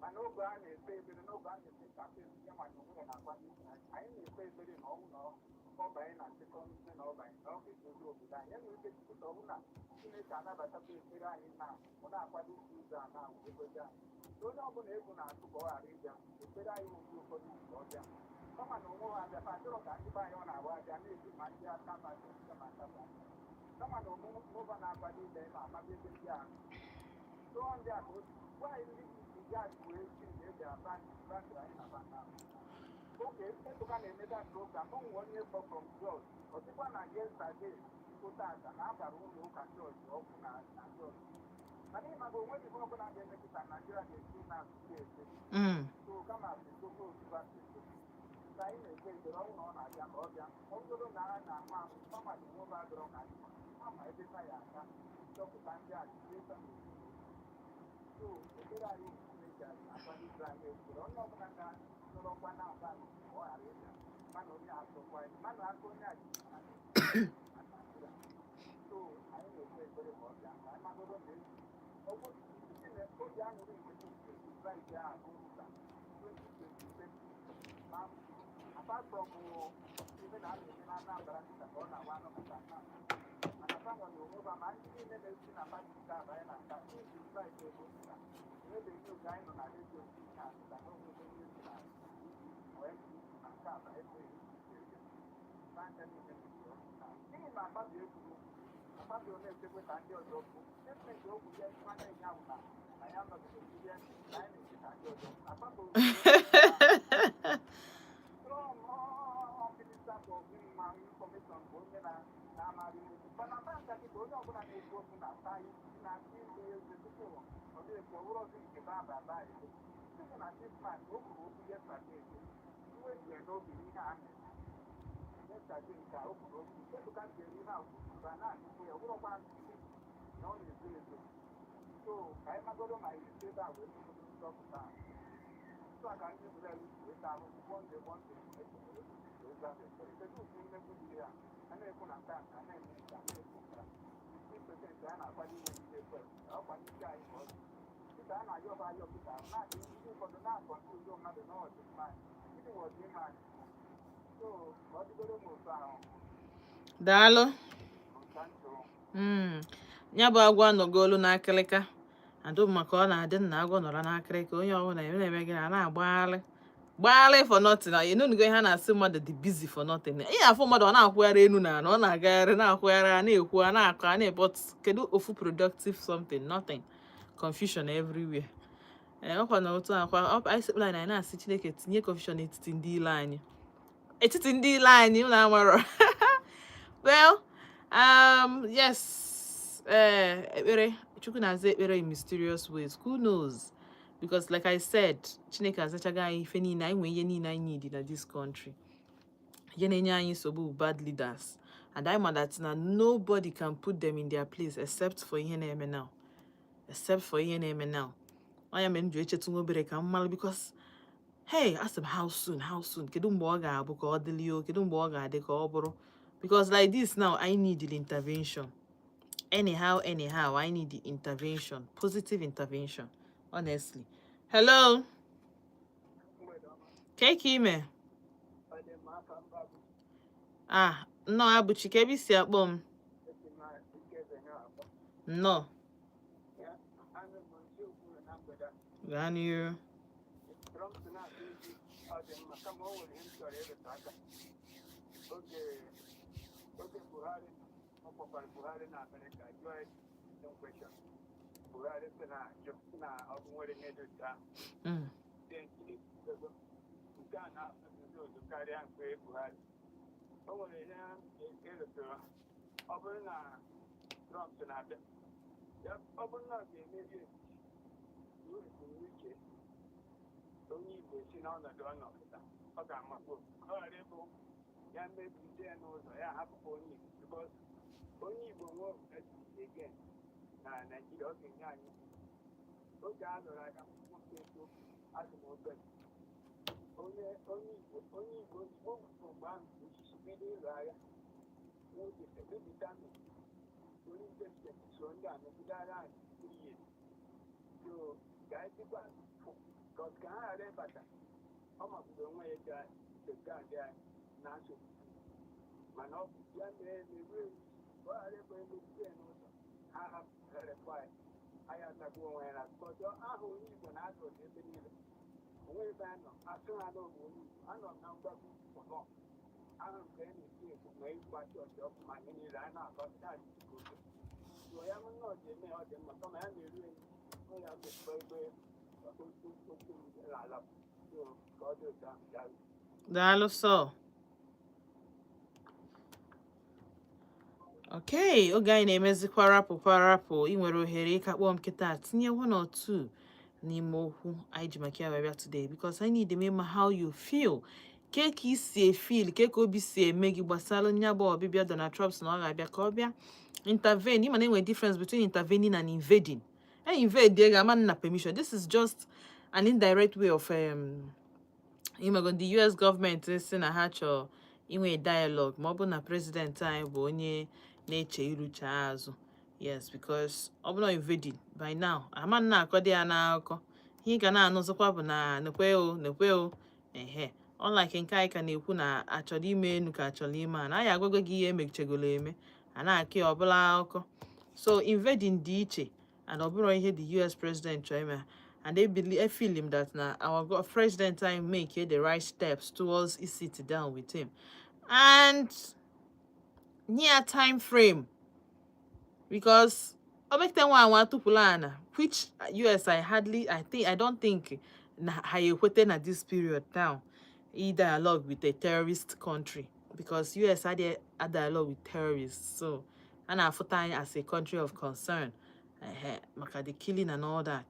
mana oge a na-ekpe ekpere, n'oge a na-ekpe campaign, ya ma na onwe ya na-agwa ndị anyị na-ekpe ekpere na ọ bụrụ na ọ banye na second na ọ banye na ọ ga-edozi obodo anyị. Enwere ike chịpụta ọ bụrụ na Chineke anabatakwa ekpere anyị na ọ na-akwado isi ụzọ a na egozi anyị. Onye ọbụla egwu na-atụ ka ọ ghara ịbịa, ekpere anyị nwere ụfọdụ ka ọ bịa, kama na onwe ha abịa, chọrọ ka ndị be anyị ọ na-agba abịa na-eji ma ndị aka ma ndị ma aka, kama na omume na-akwado ịbịa ebe amaghị ebe ndị a tụọ ndị a ka o gwa anyị ndị isi ya ji wee si na eji bandị anyị na banda. Oge Ebuka na-eme that program, o nwere onye kpọ from Jos, ọ sịkwa na yesterday tata na agbara ụlọ ụka chọọchị ọkụ na Jos, mana ịmaga onwe gị ọbụla ga-emetụta Naijiria ga-esi na asụsụ ese. So kama edogo ozugbo asụsụ ka anyị na-ekpe ekpere, ọnwụ na ọ na-abịa ka ọ bịa. Ọ bụrụ na a na-ama ahụ kama na onwe adọrọ ka anyị ama ebe ha ya aka chọpụta ndị a jide. So ekpere anyị bụ Chineke akwalite anyị ekpere, onye ọbụla ga-nọrọkwa na-aba ka ọ ghara ịbịa, mana onye atụkwa anyị, mana aka onye a ji na Naịjirịa. So anyị na-ekpe ekpere ka ọ bịa, ka anyị magoro na ezu ọ bụrụ obi aṅụrị nke 2025 ahụ bụ ụka 2027 ma apart from ihe na a na-eme na Anambra kịta ka ọ na-agba anọkọta na mana fanwa na onwe ha, ma ndị niile na-esi na party nke abanye na nka 2025 ego ụka enwebeghị oge anyị nọ na redio na asịta na onwebe ndị si na ONPC na nke abanye n'anya niile. N'ihi na Akpabio ekwuru, Akpabio na-echekwa ka ndị ọzọ kwuo statement o kwuru ya nwanne ya bụ na ya nọgide ihe na anyị na-eche ka ndị ọzọ Akpabio. Trump minister for mma information bụ onye na-amarị okwu, mana banka dị ka onye ọbụla na-ekwu okwu na-ata isi na-asị isi eze tupu ọ na-ekwu ọbụrụ nke ba ba ba ebe site na this man o kwuru okwu yesterday, iwe ji ya n'obi ihe a na-eme yesterday nke a o kwuru okwu. Ebuka jere ihe a kwuru a na-anụkwu ya, ọ bụrụkwa nkịtị na ọ na-ezo ezo. So ka anyị magoro ma esi ebe a wee megodo nzọpụta otu a ka ndị Izrel si weta ahụhụ one day, one day kedu ụdị mmegbu dị ya a na-ekwu na nke a ka a na-eme nke a na-ekwu nke a 15% a na-akwado inwe ndị ekwe ọkwa n'isi anyị ka ọ dị dịka a na-ayọba ayọ kịta na-adị ndị ụfọdụ na-akọ ndị ụzọ mmadụ na ọdịmma anyị, gịnị wụ ọdịmma anyị? So ka ọ dịgoro m otu ahụ. Daalụ. Nka ntụ. Ya bụ agwọ anọgolu n'akịrịka adụ maka ọ na-adị nna agwọ nọrọ n'akịrịka, onye ọbụla na-eme gịnị a na-agbagharị gbagharị for nothing. Na enunugo ihe a na-asị mmadụ dị busy for nothing. Ị na-afụ mmadụ, ọ na-akwụgharị enu na ala, ọ na-agagharị, na-akwụgharị, a na-ekwu, a na-akọ, a na-but kedu ofu productive something? Nothing. Confusion everywhere. Ee, ọkwa na otu akwa anyị sekpụla anyị na-asị Chineke tinye confusion n'etiti ndị ile anyị, etiti ndị ile anyị unu amarọ. Well, yes, ee, ekpere Chukwu na-aza ekpere in mysterious ways. Who knows? Because like I said, Chineke azachago anyị ife niile anyị nwee, ihe niile anyị need na this country. Ihe na-enye anyị nsogbu bụ bad leaders, and I ma that na nobody can put them in their place except for ihe na-eme now, except for ihe na-eme now. Ọ ya mere m ji echetụ nwa obere ka m malụ, because hey, asị m, how soon, how soon, kedu mgbe ọ ga-abụ ka ọ dịlie o, kedu mgbe ọ ga-adị ka ọ bụrụ? Because like this now, I need the intervention anyhow, anyhow. I need the intervention, positive intervention, honestly. Hello. Mgbede ọma. Kee ka ime? Ah, nnọọ Abụchi, ka ebe isi akpọ m? Nnọọ. Gaa n'iru. Trump na-atụ iji ọ dị mma, kama o nwere ihe m chọrọ ịrụta aka. Oge Buhari, ọ kpọkwara Buhari na Amerịka jụọ ya same question. Buhari sị na jụ na ọ bụ nwere ihe dị otu ahụ. Dị nkiri ego nke a na-asụsụ otu karịa nke Buhari. O nwere ihe ịrụtụrụ. Ọ bụrụ na Trump na-abịa ya, ọ bụrụ na ọ ga-emeri ruo ebumnuche onye Igbo si n'ọnọdụ ọ nọpụta, ọ ga-amakwa ka ọ ghara ịbụ ya mebiri ya n'ụzọ ya hapụkwa onye Igbo, because onye Igbo nwee president again na Naijiria, ọ ga-enye anyị oge a lụrụ aka nwoke eziokwu. Asị m obere onye Igbo, onye Igbo ozugbo mgbe ahụ osisi bido ịlụ agha n'oge police president so ndị a megide agha anyị 3 years. So ka anyị dịkwa ka ha ghara ịbata, ọ magburu onwe ya ga safeguard anyị na nsogbu, mana ọ bụ ya mere emeruo ka ọ ghara ịbụ emegide ya n'ụzọ ha hapụrekwa anyị, anyị atagbuo onwe ya na kọjọ aha onye Igbo na-ada ụda ebe niile. Onwe ebe a nọ asụ ha n'ogbe onye Igbo anọ m na mgbagbu pọlọ ahụ nke a na-eti ekwu ma ịgba chọọchị ọkụ ma ihe niile a na-akọ na-adịghị oke so ya bụ nnọọ ji eme ya. Ọ dị mma, kama ya na-eru enyi ọ ya mekpa ebe okwu ala so ka ọ dị otu ahụ ya. Daalụ sọ. Okay, oge anyị na-emezikwa rapụ rapụ, ị nwere ohere ịka kpọọ m kịta tinye one or two n'ime okwu anyị ji maka ya wee bịa today, because I need ịma how you feel, ke ka i si efeel, ke ka obi si eme gị gbasara nya bụ ọbịbịa Donald Trump sị na ọ ga-abịa ka ọ bịa intervene. Ịma na enwere difference between intervening and invading. E invade ga ama na permission. This is just an indirect way of ịmago the US government si na ha chọrọ inwe dialogue, ma ọ bụ na president anyị bụ onye na-eche irucha azụ. Yes, because ọ bụrụ invading, by now ama nna akọdị ya n'akụkọ. Ihe ị ga na-anụzikwa bụ na nekwe o, nekwe o, ehe. Unlike nke anyị ka na-ekwu na achọrọ ime enu ka achọrọ ime a na anyị agwago gị ihe emechegolo eme a na-akị ya ọbụla akụkọ. So invading dị iche, and ọ bụrụ ihe the US president chọrọ ime, and they believe, feel him that na our president anyị make the right steps towards sit down with him and nye time frame, because o mekite nwa anwa tụpụla ana, which US I hardly, I think, I don't think na ha ekwete na this period now e dialogue with a terrorist country, because US adịghị a dialogue with terrorists. So a na-afụta anyị as a country of concern, ehe, maka the killing and all that.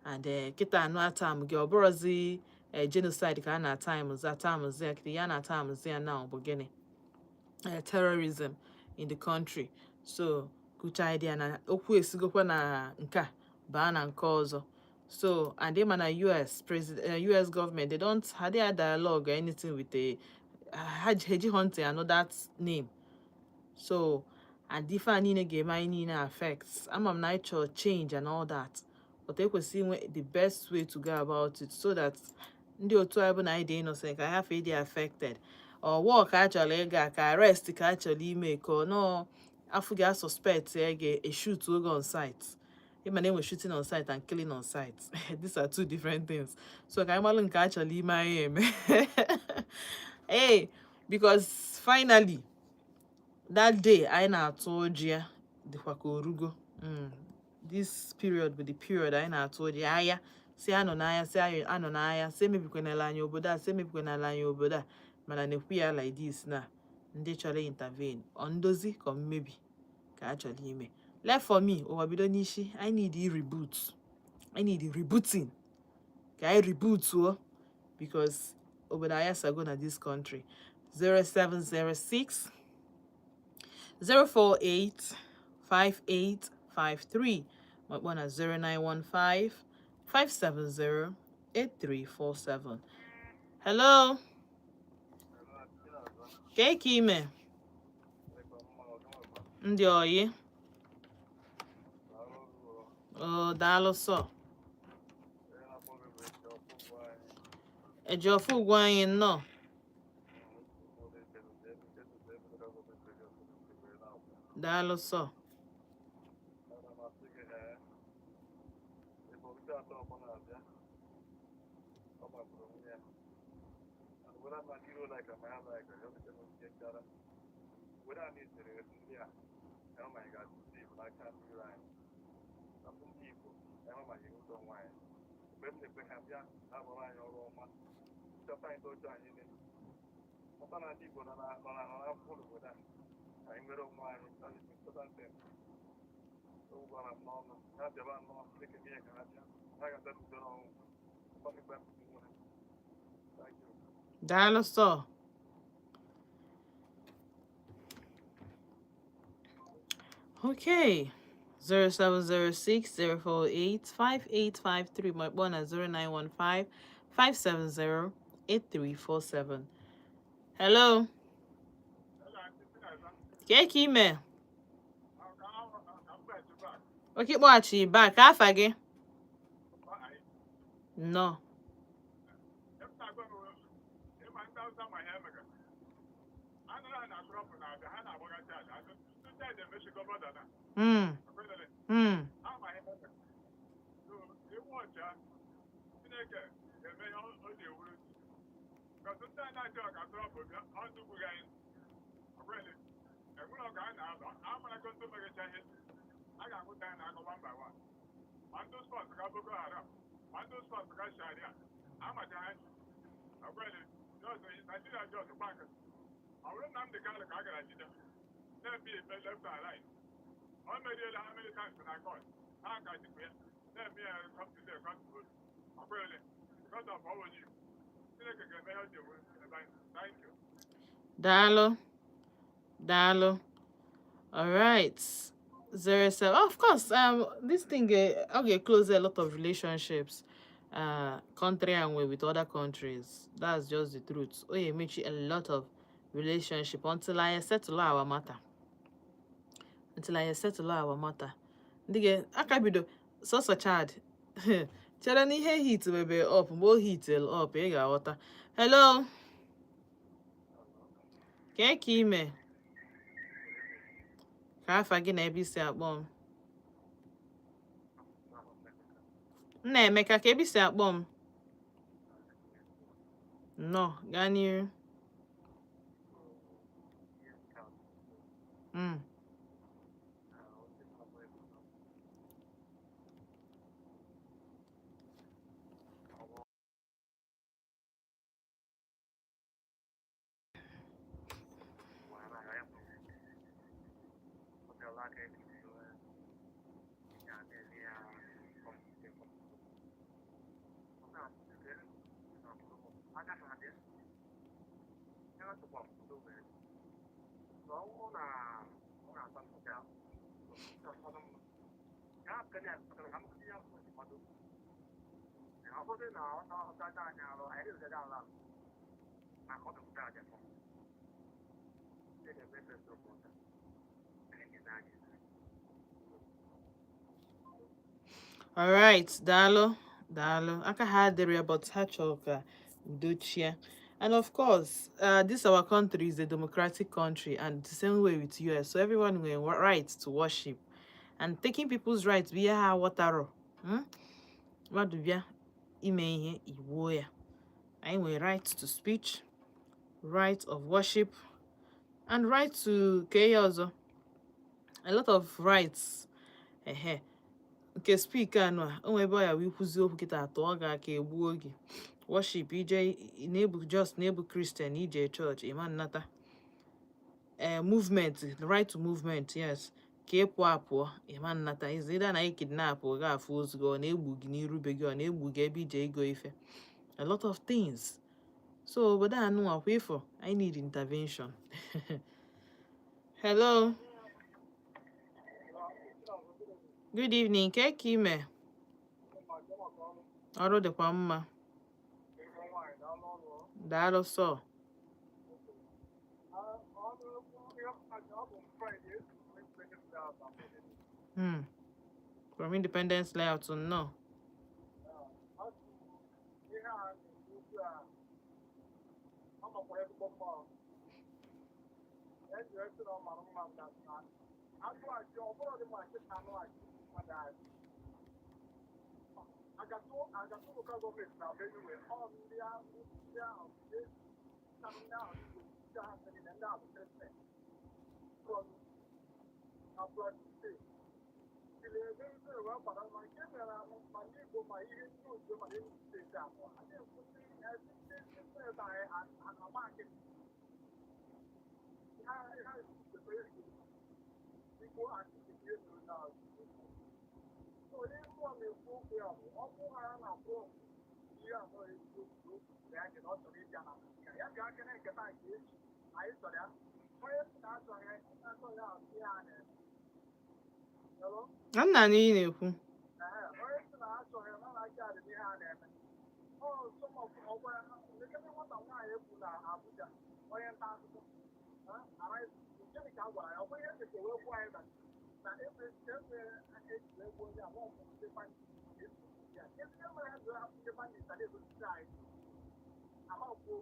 And kịta anụ atam gị, ọ bụrụzi genocide ka a na-atamzi atamzi ya kịta ya na-atamzi ya now bụ gịnị? Terrorism in the country. So kucha idea na okwu esigokwa na nke a baa na nke ọzọ. So and ịma na US president, US government, they don't ha they dialogue or anything with the ha ejighọ ntị anụ that name. So and ife a niile ga-eme anyị niile affect. Ama m na anyị chọrọ change and all that, but ekwesịrị inwe the best way to go about it so that ndị otu anyị bụ na anyị dị innocent ka anyị hafụ ịdị affected. Or war ka a chọrọ ịga, ka arrest ka a chọrọ ime, ka ọ nọọ afụ ga suspect ya ga-eshoot oge on site. Ịma na enwe shooting on site and killing on site. These are two different things. So ka anyị malụ nke a chọrọ ime anyị eme. Hey, because finally that day anyị na-atụ ụjọ ya dịkwa ka orugo. This period bụ the period anyị na-atụ ụjọ ya. Agha si anọ n'agha, si anyị anọ n'agha, si emebikwanala anyị obodo a, si emebikwanala anyị obodo a, mana na-ekwu ya like this na ndị chọrọ intervene, ọ ndozi ka ọ mmebi ka a chọrọ ime. Left for me, ụwa bido n'isi. I need reboot, I need rebooting, ka anyị rebootuo, because obodo anyị asago na this country. 0706 048 5853, ma kpọọ na 0915 570 8347. Hello, ka ka ime ndị oyi? O daalụ sọ. Ejiofor Ugwuanyi, nnọọ. Daalụ sọ. Daalụ sọ. Okay. 0706 048 5853 ma kpọọ na 0915 570 8347. Hello. Kee ka ime? Oke kpọghachi back ka afa gị? Nnọọ. Daalụ. Daalụ. All right. 07. Of course, this thing okay, close a lot of relationships, country and way with other countries. That's just the truth. Oh, yeah, make a lot of relationship until I settle our matter. Until I settle our matter. Ndị ga aka bido sọsọ Chad chere na ihe heat webe up, mgbe o heat up, ị ga-aghọta. Hello. Kee ka ime? Ka afa gị na ebe isi akpọ m? Nna Emeka, ka ebe isi akpọ m? Nnọọ, gaa n'iru. All right, daalụ, daalụ. Aka ha adịrị ya, but ha chọrọ ka udo chia. And of course, this our country is a democratic country, and the same way with US. So everyone nwere right to worship. And taking people's rights bụ ihe ha ghọtarọ. Mmadụ bịa ime ihe igbuo ya. Anyị nwere right to speech, right of worship, and right to ka ihe ọzọ. A lot of rights. Ehe. Nke speak anụ a, o nwere ebe ọ ya wee kwuzie okwu kịta atụọ gị aka, egbuo gị. Worship, ije na-ebu just na-ebu Christian ije church ịma nnata. Ee, movement, the right to movement, yes, ka ị pụọ apụọ ịma nnata. Is either na ị kidnap gị, afụ ozu gị, ọ na-egbu gị n'iru be gị, ọ na-egbu gị ebe ije ego ife, a lot of things. So obodo a nụnwa kwa ifo, I need intervention. Hello, good evening. Ke ka ime? Ọrụ dịkwa mma, daalụ sọ. From Independence Layout, nnọọ. ezigbo mma. Eji esi na ọ mara mma na agụ achị ọ bụrụ dị ma nkịta anụ achị mmadụ achị. Agatu Agatu local government na Benue, ọ ndị ahụ ndị ahụ ndị ahụ ndị ahụ ndị ahụ ndị ahụ president from Plateau State. Ile ebe ndị wee kwado ma nke mere ma ndị Igbo ma ihe ndị otu ma ndị steeti abụọ. Anyị ekwu ndị ndị ndị steeti anyị agba nkịtị. Ha ha kwesịrị Igbo akịtị ihe mere na onye mmụọ na-ekwu okwu ya bụ ọ bụ ha na-akwụ ihe anọ eziokwu na ya na ọ chọrọ ịbịa na Naịjirịa ya bịa kene nketa nke echi anyị chọrọ ya onye si na achọghị ya achọghị ya asị ya na-eme. Hello? Na nna na ị na-ekwu. Ee, onye si na achọghị ya na aka adị n'ihe a na-eme. Ọ ọgwa lekere nwata nwaanyị ekwu na Abuja, onye nta akụkọ gịnị ka a gwara ya? Ọ bụ ihe ejikwa wee gwuo anyị na ebe ebe eji wee gbuo onye abụọ bụ ndị bandit ya. Ezi mere ha ji hapụ ndị bandit na na-egosisi anyị amakwuo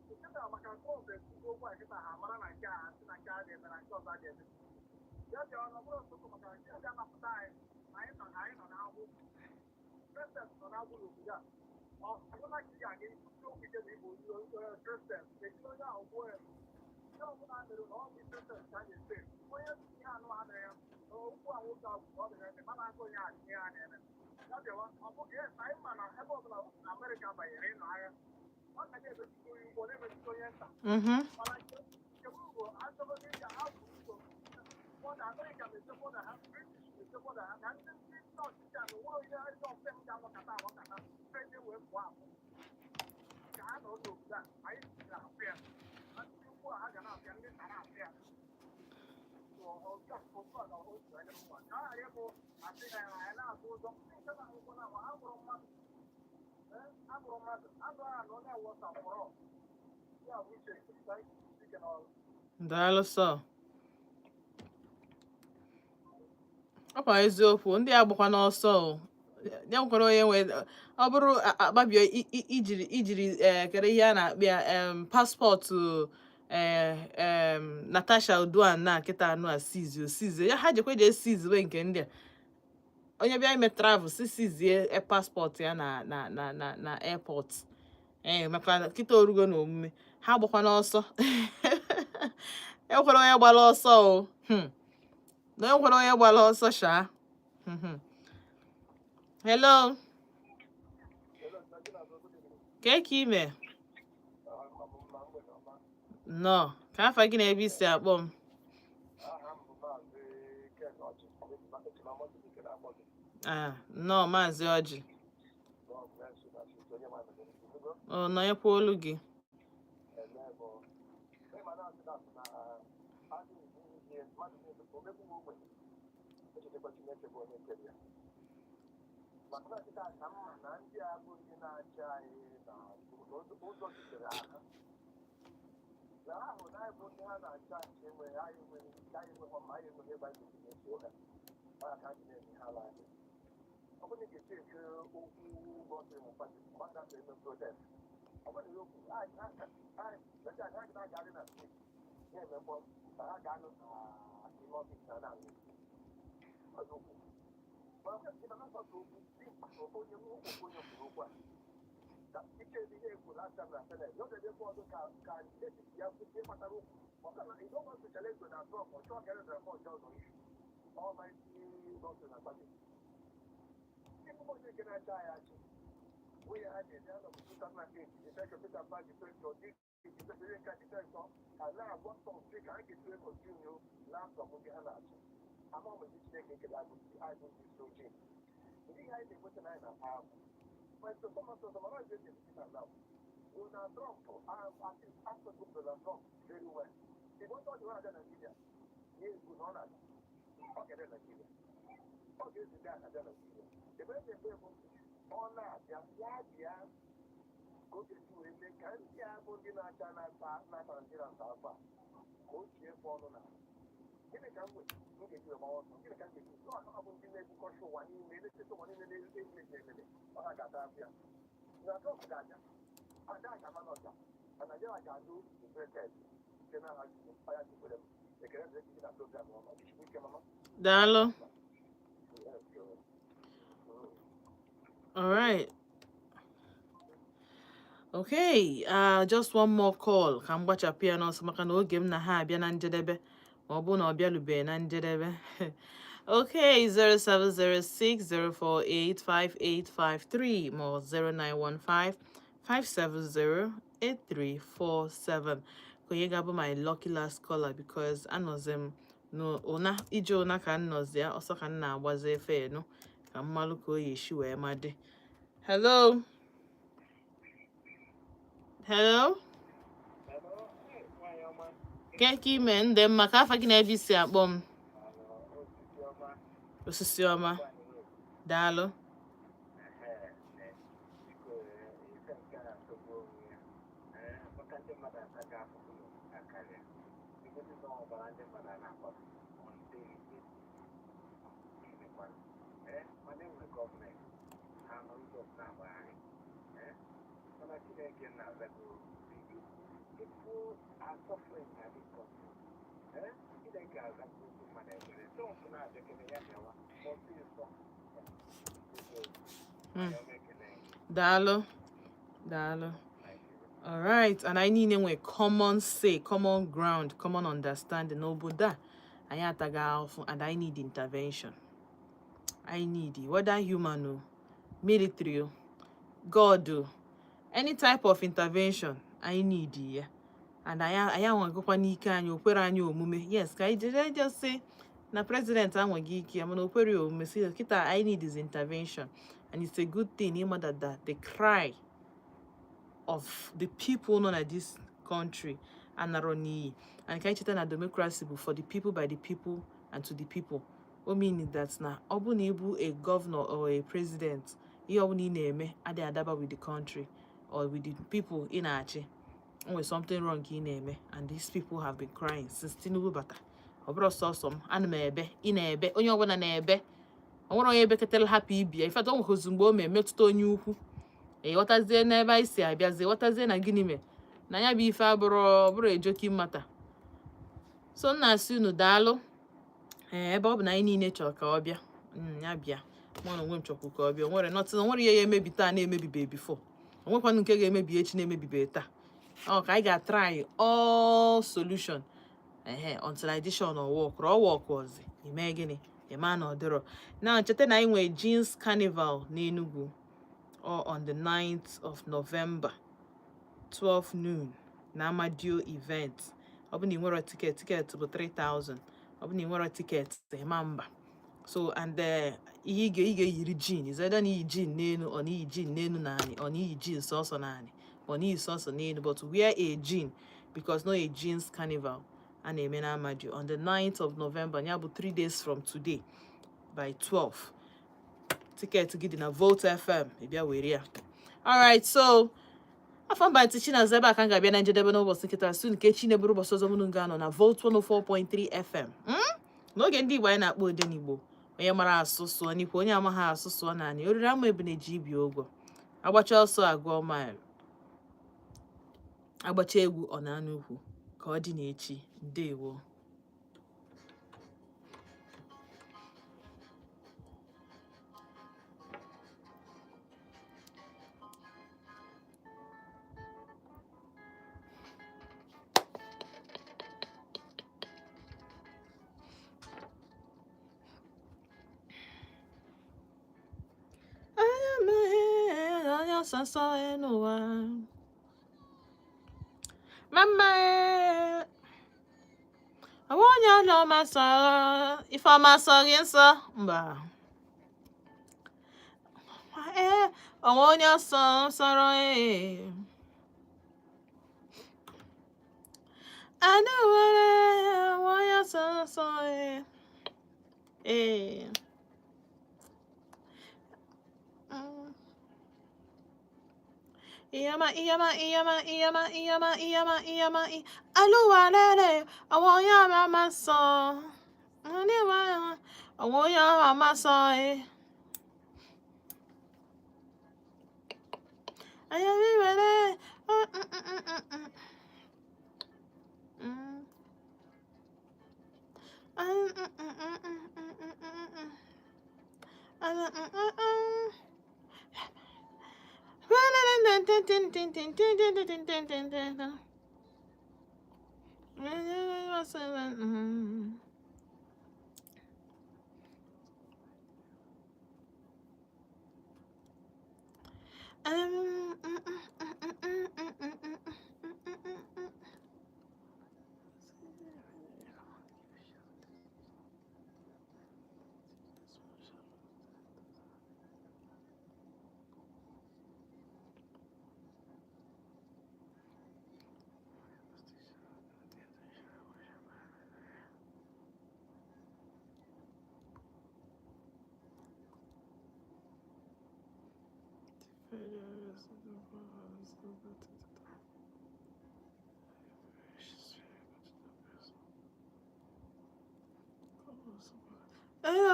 nke na maka Trump ekwugo okwu a kịta, ha mara na nke a sị na nke a ga-eme na nke ọzọ a ga-eme ya bịa ọnụ bụrụ ọtụtụ maka nke a ga-anapụta anyị. Anyị nọ n'agbụ, president nọ n'agbụ n'obodo a. Ọ bụla ka ị ga-aga ikwusi okwu ike na ịbụ onye president ejiri onye ahụ gbuo ya, ihe ọbụla mere na ọ bụ president ka a ga-ese onye ihe anụ adịghị ya na okwu a nwoke ahụ ọ dịghị eme mana aka onye ahụ ihe a na-eme ya bịawa. Ọ bụghị yes, anyị ma na ebe ọbụla Amerịka banyere ịnọ agha, ọ ga na-emetụta onye ugbo, na-emetụta onye nta. Mana nke m bụ achọgodo ịga ha bụ ụzọ border, Amerịka na-eche border ha, British na-eche border ha, na ndị ọchịchị a na onwe onye eze ọfem ga-anọkọta anọkọta feje wee pụọ apụ ka ha nọ n'obodo a anyị na-apịa na ndị ukwu a ha ga na-apịa, ndị nta na-apịa. Otu a na otu anya mma ka a ghara ịbụ asị na anyị na-atụ ụjọ ndị nke na-akwụkwọ na ha bụrụ mmadụ abụrụ mmadụ azụ aha na onye wọta fọrọ ya bụ uche ike n'ọrụ. Daalụ sọ. Ọkwa eziokwu, ndị a gbakwa n'ọsọ o. Ya nwekwara onye nwe ọ bụrụ akpabio ijiri ee kere ihe a na-akpị ya passport ee Natasha Oduan na kịta anụ a sizi osizie ya ha jekwe jee siziwe nke ndị a onye bịa ime travel si sizie passport ya na airport ee maka na kịta orugo na omume ha gbakwa n'ọsọ. Enwekwara onye gbara ọsọ o. Na enwekwara onye gbara ọsọ shaa. Hello, kee ka ime? Nnọọ, ka afa gị na ebe isi akpọ m? Aha m bụ Maazị Ken Ọchị, Echimamọdụ na-akpọ gị. Ah, nnọọ, Maazị Ọjị. God bless you, na site onye mmadụ gị. Ọ nọnyekwa olu gị. Eme bụ ịma na asị na asị na adị ihe mmadụ niile omegbu m ogbenye echetakwa Chineke bụ onye kere ya maka na kịta ka mma na ndị a bụ ndị na-achị anyị na ụzọ sitere ha na ahụ na anyị bụ ndị ha na-achị achị enweghị anyị enweghị ike, anyị enweghị ọma, anyị enweghị ebe anyị ga-etinye eso ha maka ka anyị na-eme ha ala anyị. Ọ bụrụ na ị ga-eche eke okwu gọọmenti mmadụ mmadụ eme protest, ọ bụrụ na okwu anyị na-agagharị na street na-eme mkpọtụ na ha ga-anọ n'ime office na na-anụ okwu ma ọ bụ na mkpọtụ okwu dị mkpa onye nwoke onye kwuru okwu a ka ike ihe ekwu last time na Senate ya ọ ga-edekwa ọzọ ka etiti ya kwụsị ịkpatara okwu maka na you don't want to challenge Donald Trump. Ọ chọọ ka Donald Trump ọzọ issue almighty God na party ndị onye nke na-achị anyị achị nwunye ha ji eme anọ 2008 defense Peter Mbah, defense ọdị defense onye nka defense ọ ka na-agwa tọmpi ka ha ga-esi continue na nsogbu ndị ha na-achị ama m ndị Chineke ekele agụ agụ ndị isi ojii ndị ihe anyị na-enweta na anyị na-ata ahụ. But some of us are not just now. Donald Trump, I after Donald Trump very well. He wants all the way to Nigeria. He is good on that. Okay, then Nigeria. Okay, the guy at Nigeria. The president ọ na-abịa ya bịa ka o ga-esi wee mee ka ndị a bụ ndị na-acha na-ata na-ata Nigeria nta afọ a ka o chie efe ọnụ na gịnị ka m nwere m ga-eji wee gbawa ọsọ, gịnị ka m ga-eji ọ ha bụ ndị na-ebukọcha ụwa niile na-echeta ụwa niile na-emebi emebe ọ ha ga-ata afịa na Trump ga-abịa ada ga-ama n'ọja. Mana ya ga-adụ liberated site n'aha Chukwu. Ọ ya chikwere m. Ekele dịrị gị na program ọma. Jisikwa ike, mama. Daalụ. All right. Okay, just one more call ka m gbachapụ ya n'ọsọ maka na oge m na ha abịa na njedebe, ma ọ bụrụ na ọ bịalubeghị na njedebe. Okay, 07060485853 ma ọ 09155708347 ka onye ga-abụ my lucky last caller, because anọzi m n'ụna ije ụna ka m nọzi ya ọsọ ka m na-agbazi efe enu ka m malụ ka o yi esi wee madị. Hello? Hello? Hello, nwaanyị ọma. Ke ka ime ndị mma ka afa gị na ebe isi akpọ m? Osisi ọma. Osisi ọma. Daalụ. Biko, ife nke a na-atọgbu onwe ya. Maka ndị mmadụ ataga afụfụ akarịa. Egosi na ọbara ndị mmadụ a na-akwafu on daily basis. Gịnịkwanụ? Mana enwe gọọmenti ha nọ ụzọ na-agbagharị. Mana Chineke na-azago. People are suffering na this country. Chineke azago okwu mmadụ ekpere. Trump na-abịakene ya bịawa ọsịsọ. Biko, anyị ọma, ekele. Daalụ. Daalụ. All right, and anyị niile nwee common say, common ground, common understanding n'obodo a. Anyị ataghị ahụhụ and I need intervention. I need it, whether human o, military o, God o, any type of intervention, I need ya. And anyị anwagokwa n'ike anyị, o kwere anyị omume. Yes, ka anyị jere just say na president anweghị ike ya, mana o kwere ya omume si kịta I need is intervention. And it's a good thing ịma that the cry of the people nọ na this country anarọ n'iyi. And ka anyị cheta na democracy bụ for the people, by the people and to the people. O mean that na ọ bụ na ịbụ a governor or a president, ihe ọbụla ị na-eme adịghị adaba with the country or with the people ị na-achị, o nwere something wrong ka ị na-eme. And these people have been crying since Tinubu bata. Ọ bụrụ sọsọ m ana m ebe, ị na-ebe, onye ọbụla na-ebe. O nwere onye ebeketara hapụ ibi ya. In fact, o nwekwụzi mgbe o mee metụta onye ukwu, ịghọtazie n'ebe anyị si abịazie, ghọtazie na gịnị mee na ya bụ ife abụrụ bụrụ ejoki mmata. So m na-asị unu daalụ. Ee, ebe ọ bụ na anyị niile chọrọ ka ọ bịa, ya bịa. Mụ na onwe m chọkwu ka ọ bịa. O nwere nothing, o nwere ihe ya emebi taa na-emebibe before, o nwekwanụ nke ga-emebi echi na-emebibe taa. Ọ ka anyị ga-try all solution ehe until addition ọ work ọ work ọzi ime gịnị ịma na ọ dịrọ. Na cheta na anyị nwere Jeans Carnival n'Enugu or on the 9th of November, 12 noon na Amadio event. Ọ bụ na ị nwere ticket, ticket bụ 3000. Ọ bụ na ị nwere ticket, ịma mba. So and ihe ị ga-eyiri jean is either na iyi jean n'elu, ọ na iyi jean n'elu naanị, ọ na iyi jean sọsọ naanị, ọ na iyi sọsọ n'elu, but wear a jean because no a jeans carnival a na-eme na Amadio on the 9th of November, ya bụ 3 days from today by 12. Ticket gị dị na Volt FM, ị bịa were ya. Alright, so afọ mba ntị Chinazụ, ebe a ka m ga-abịa na njedebe n'ụbọchị nkịta soon nke chi na-eburu ụbọchị ọzọ mụnụ ga-anọ na Volt 104.3 FM, N'oge ndị Igbo anyị na-akpọ Odenigbo. Onye mara asụ sụọ n'ikwu, onye amaghị asụ sụọ naanị oriri ama ebune ji ibi ụgwọ. Agbacha ọsọ agụọ mile, agbacha egwu ọ na-anụ ukwu. Ka ọ dị n'echi. Ndewo. Anya ọsọsọ n'ụwa mama ọ onye ọlụ ọma sọrọ ifeọma sọ gị nsọ mba ee onwe onye ọsọ sọrọ ee ada nwere onwe onye ọsọ nsọ ee ee. Iyama iyama iyama iyama iyama iyama iyama aluwalele àwọn onye ama sọ àwọn onye ama sọ ee ayọ̀míwẹ̀lẹ̀. Mm. Mm, mm, mm, mm, mm, mm, mm, mm, mm. Mm, mm, mm, mm.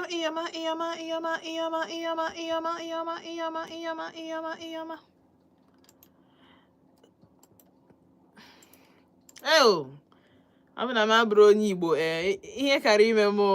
Iyama, iyama, iyama, iyama, iyama, iyama, iyama, iyama, iyama, iyama, iyama. Eo, ọ bụ na m abụrụ onye Igbo, ee, ihe kara ime m o.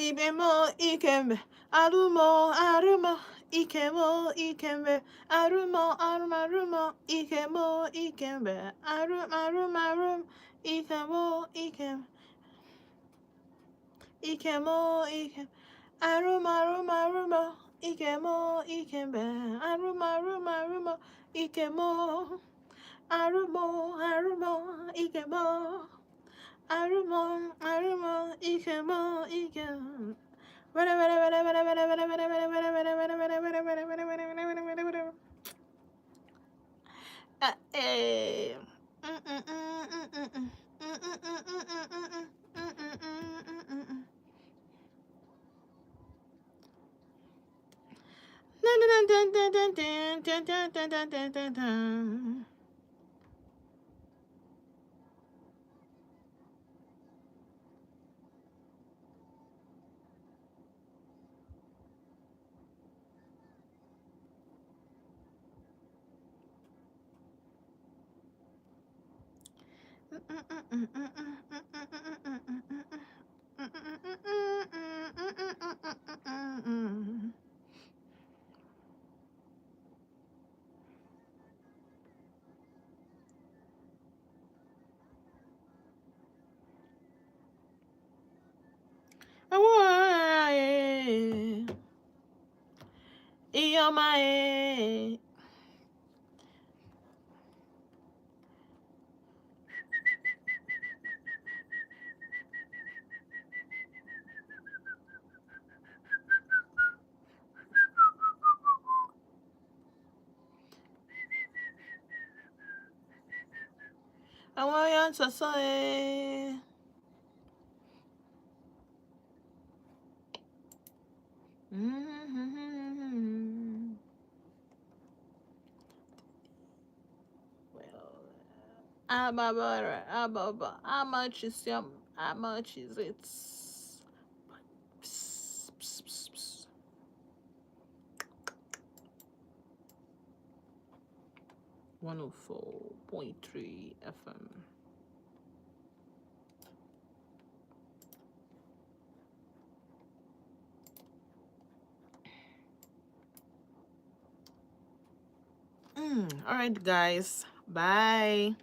Ibe mo ikembe, arumo arumo, ikemo ikembe, arumo arum arumo, ikemo ikembe, arum arum arum, ikemo ikem, ikemo ikem, arum arum arumo, ikemo ikembe, arum arum arumo, ikemo, arumo arumo, ikemo. Arumo, arumo, ikemo, ikem. Wada, wada, wada, wada, wada, wada, wada, wada, wada, wada, wada, wada, wada, wada, wada, wada, wada, wada, wada, wada. Ah, eh. Mm, mm, mm, mm, mm, mm. Mm, mm, mm, mm, mm, mm, mm. Mm, mm, mm, mm, mm, mm. Dun, dun, dun, dun, dun, dun, dun, dun, dun, dun, dun, dun, dun. Mm, mm, mm, mm, mm, mm, mm, mm, mm, mm, mm, mm. Mm, mm, mm, mm, mm, mm, mm, mm, mm, mm, mm. Awo, Iyoma, eh. Awo ya nsọsọ, eh. Mm-hmm. Well, ababa, ababa, how much is your, how much is it? Psst, psst, psst, psst. 104.3 FM. All right, guys. Bye.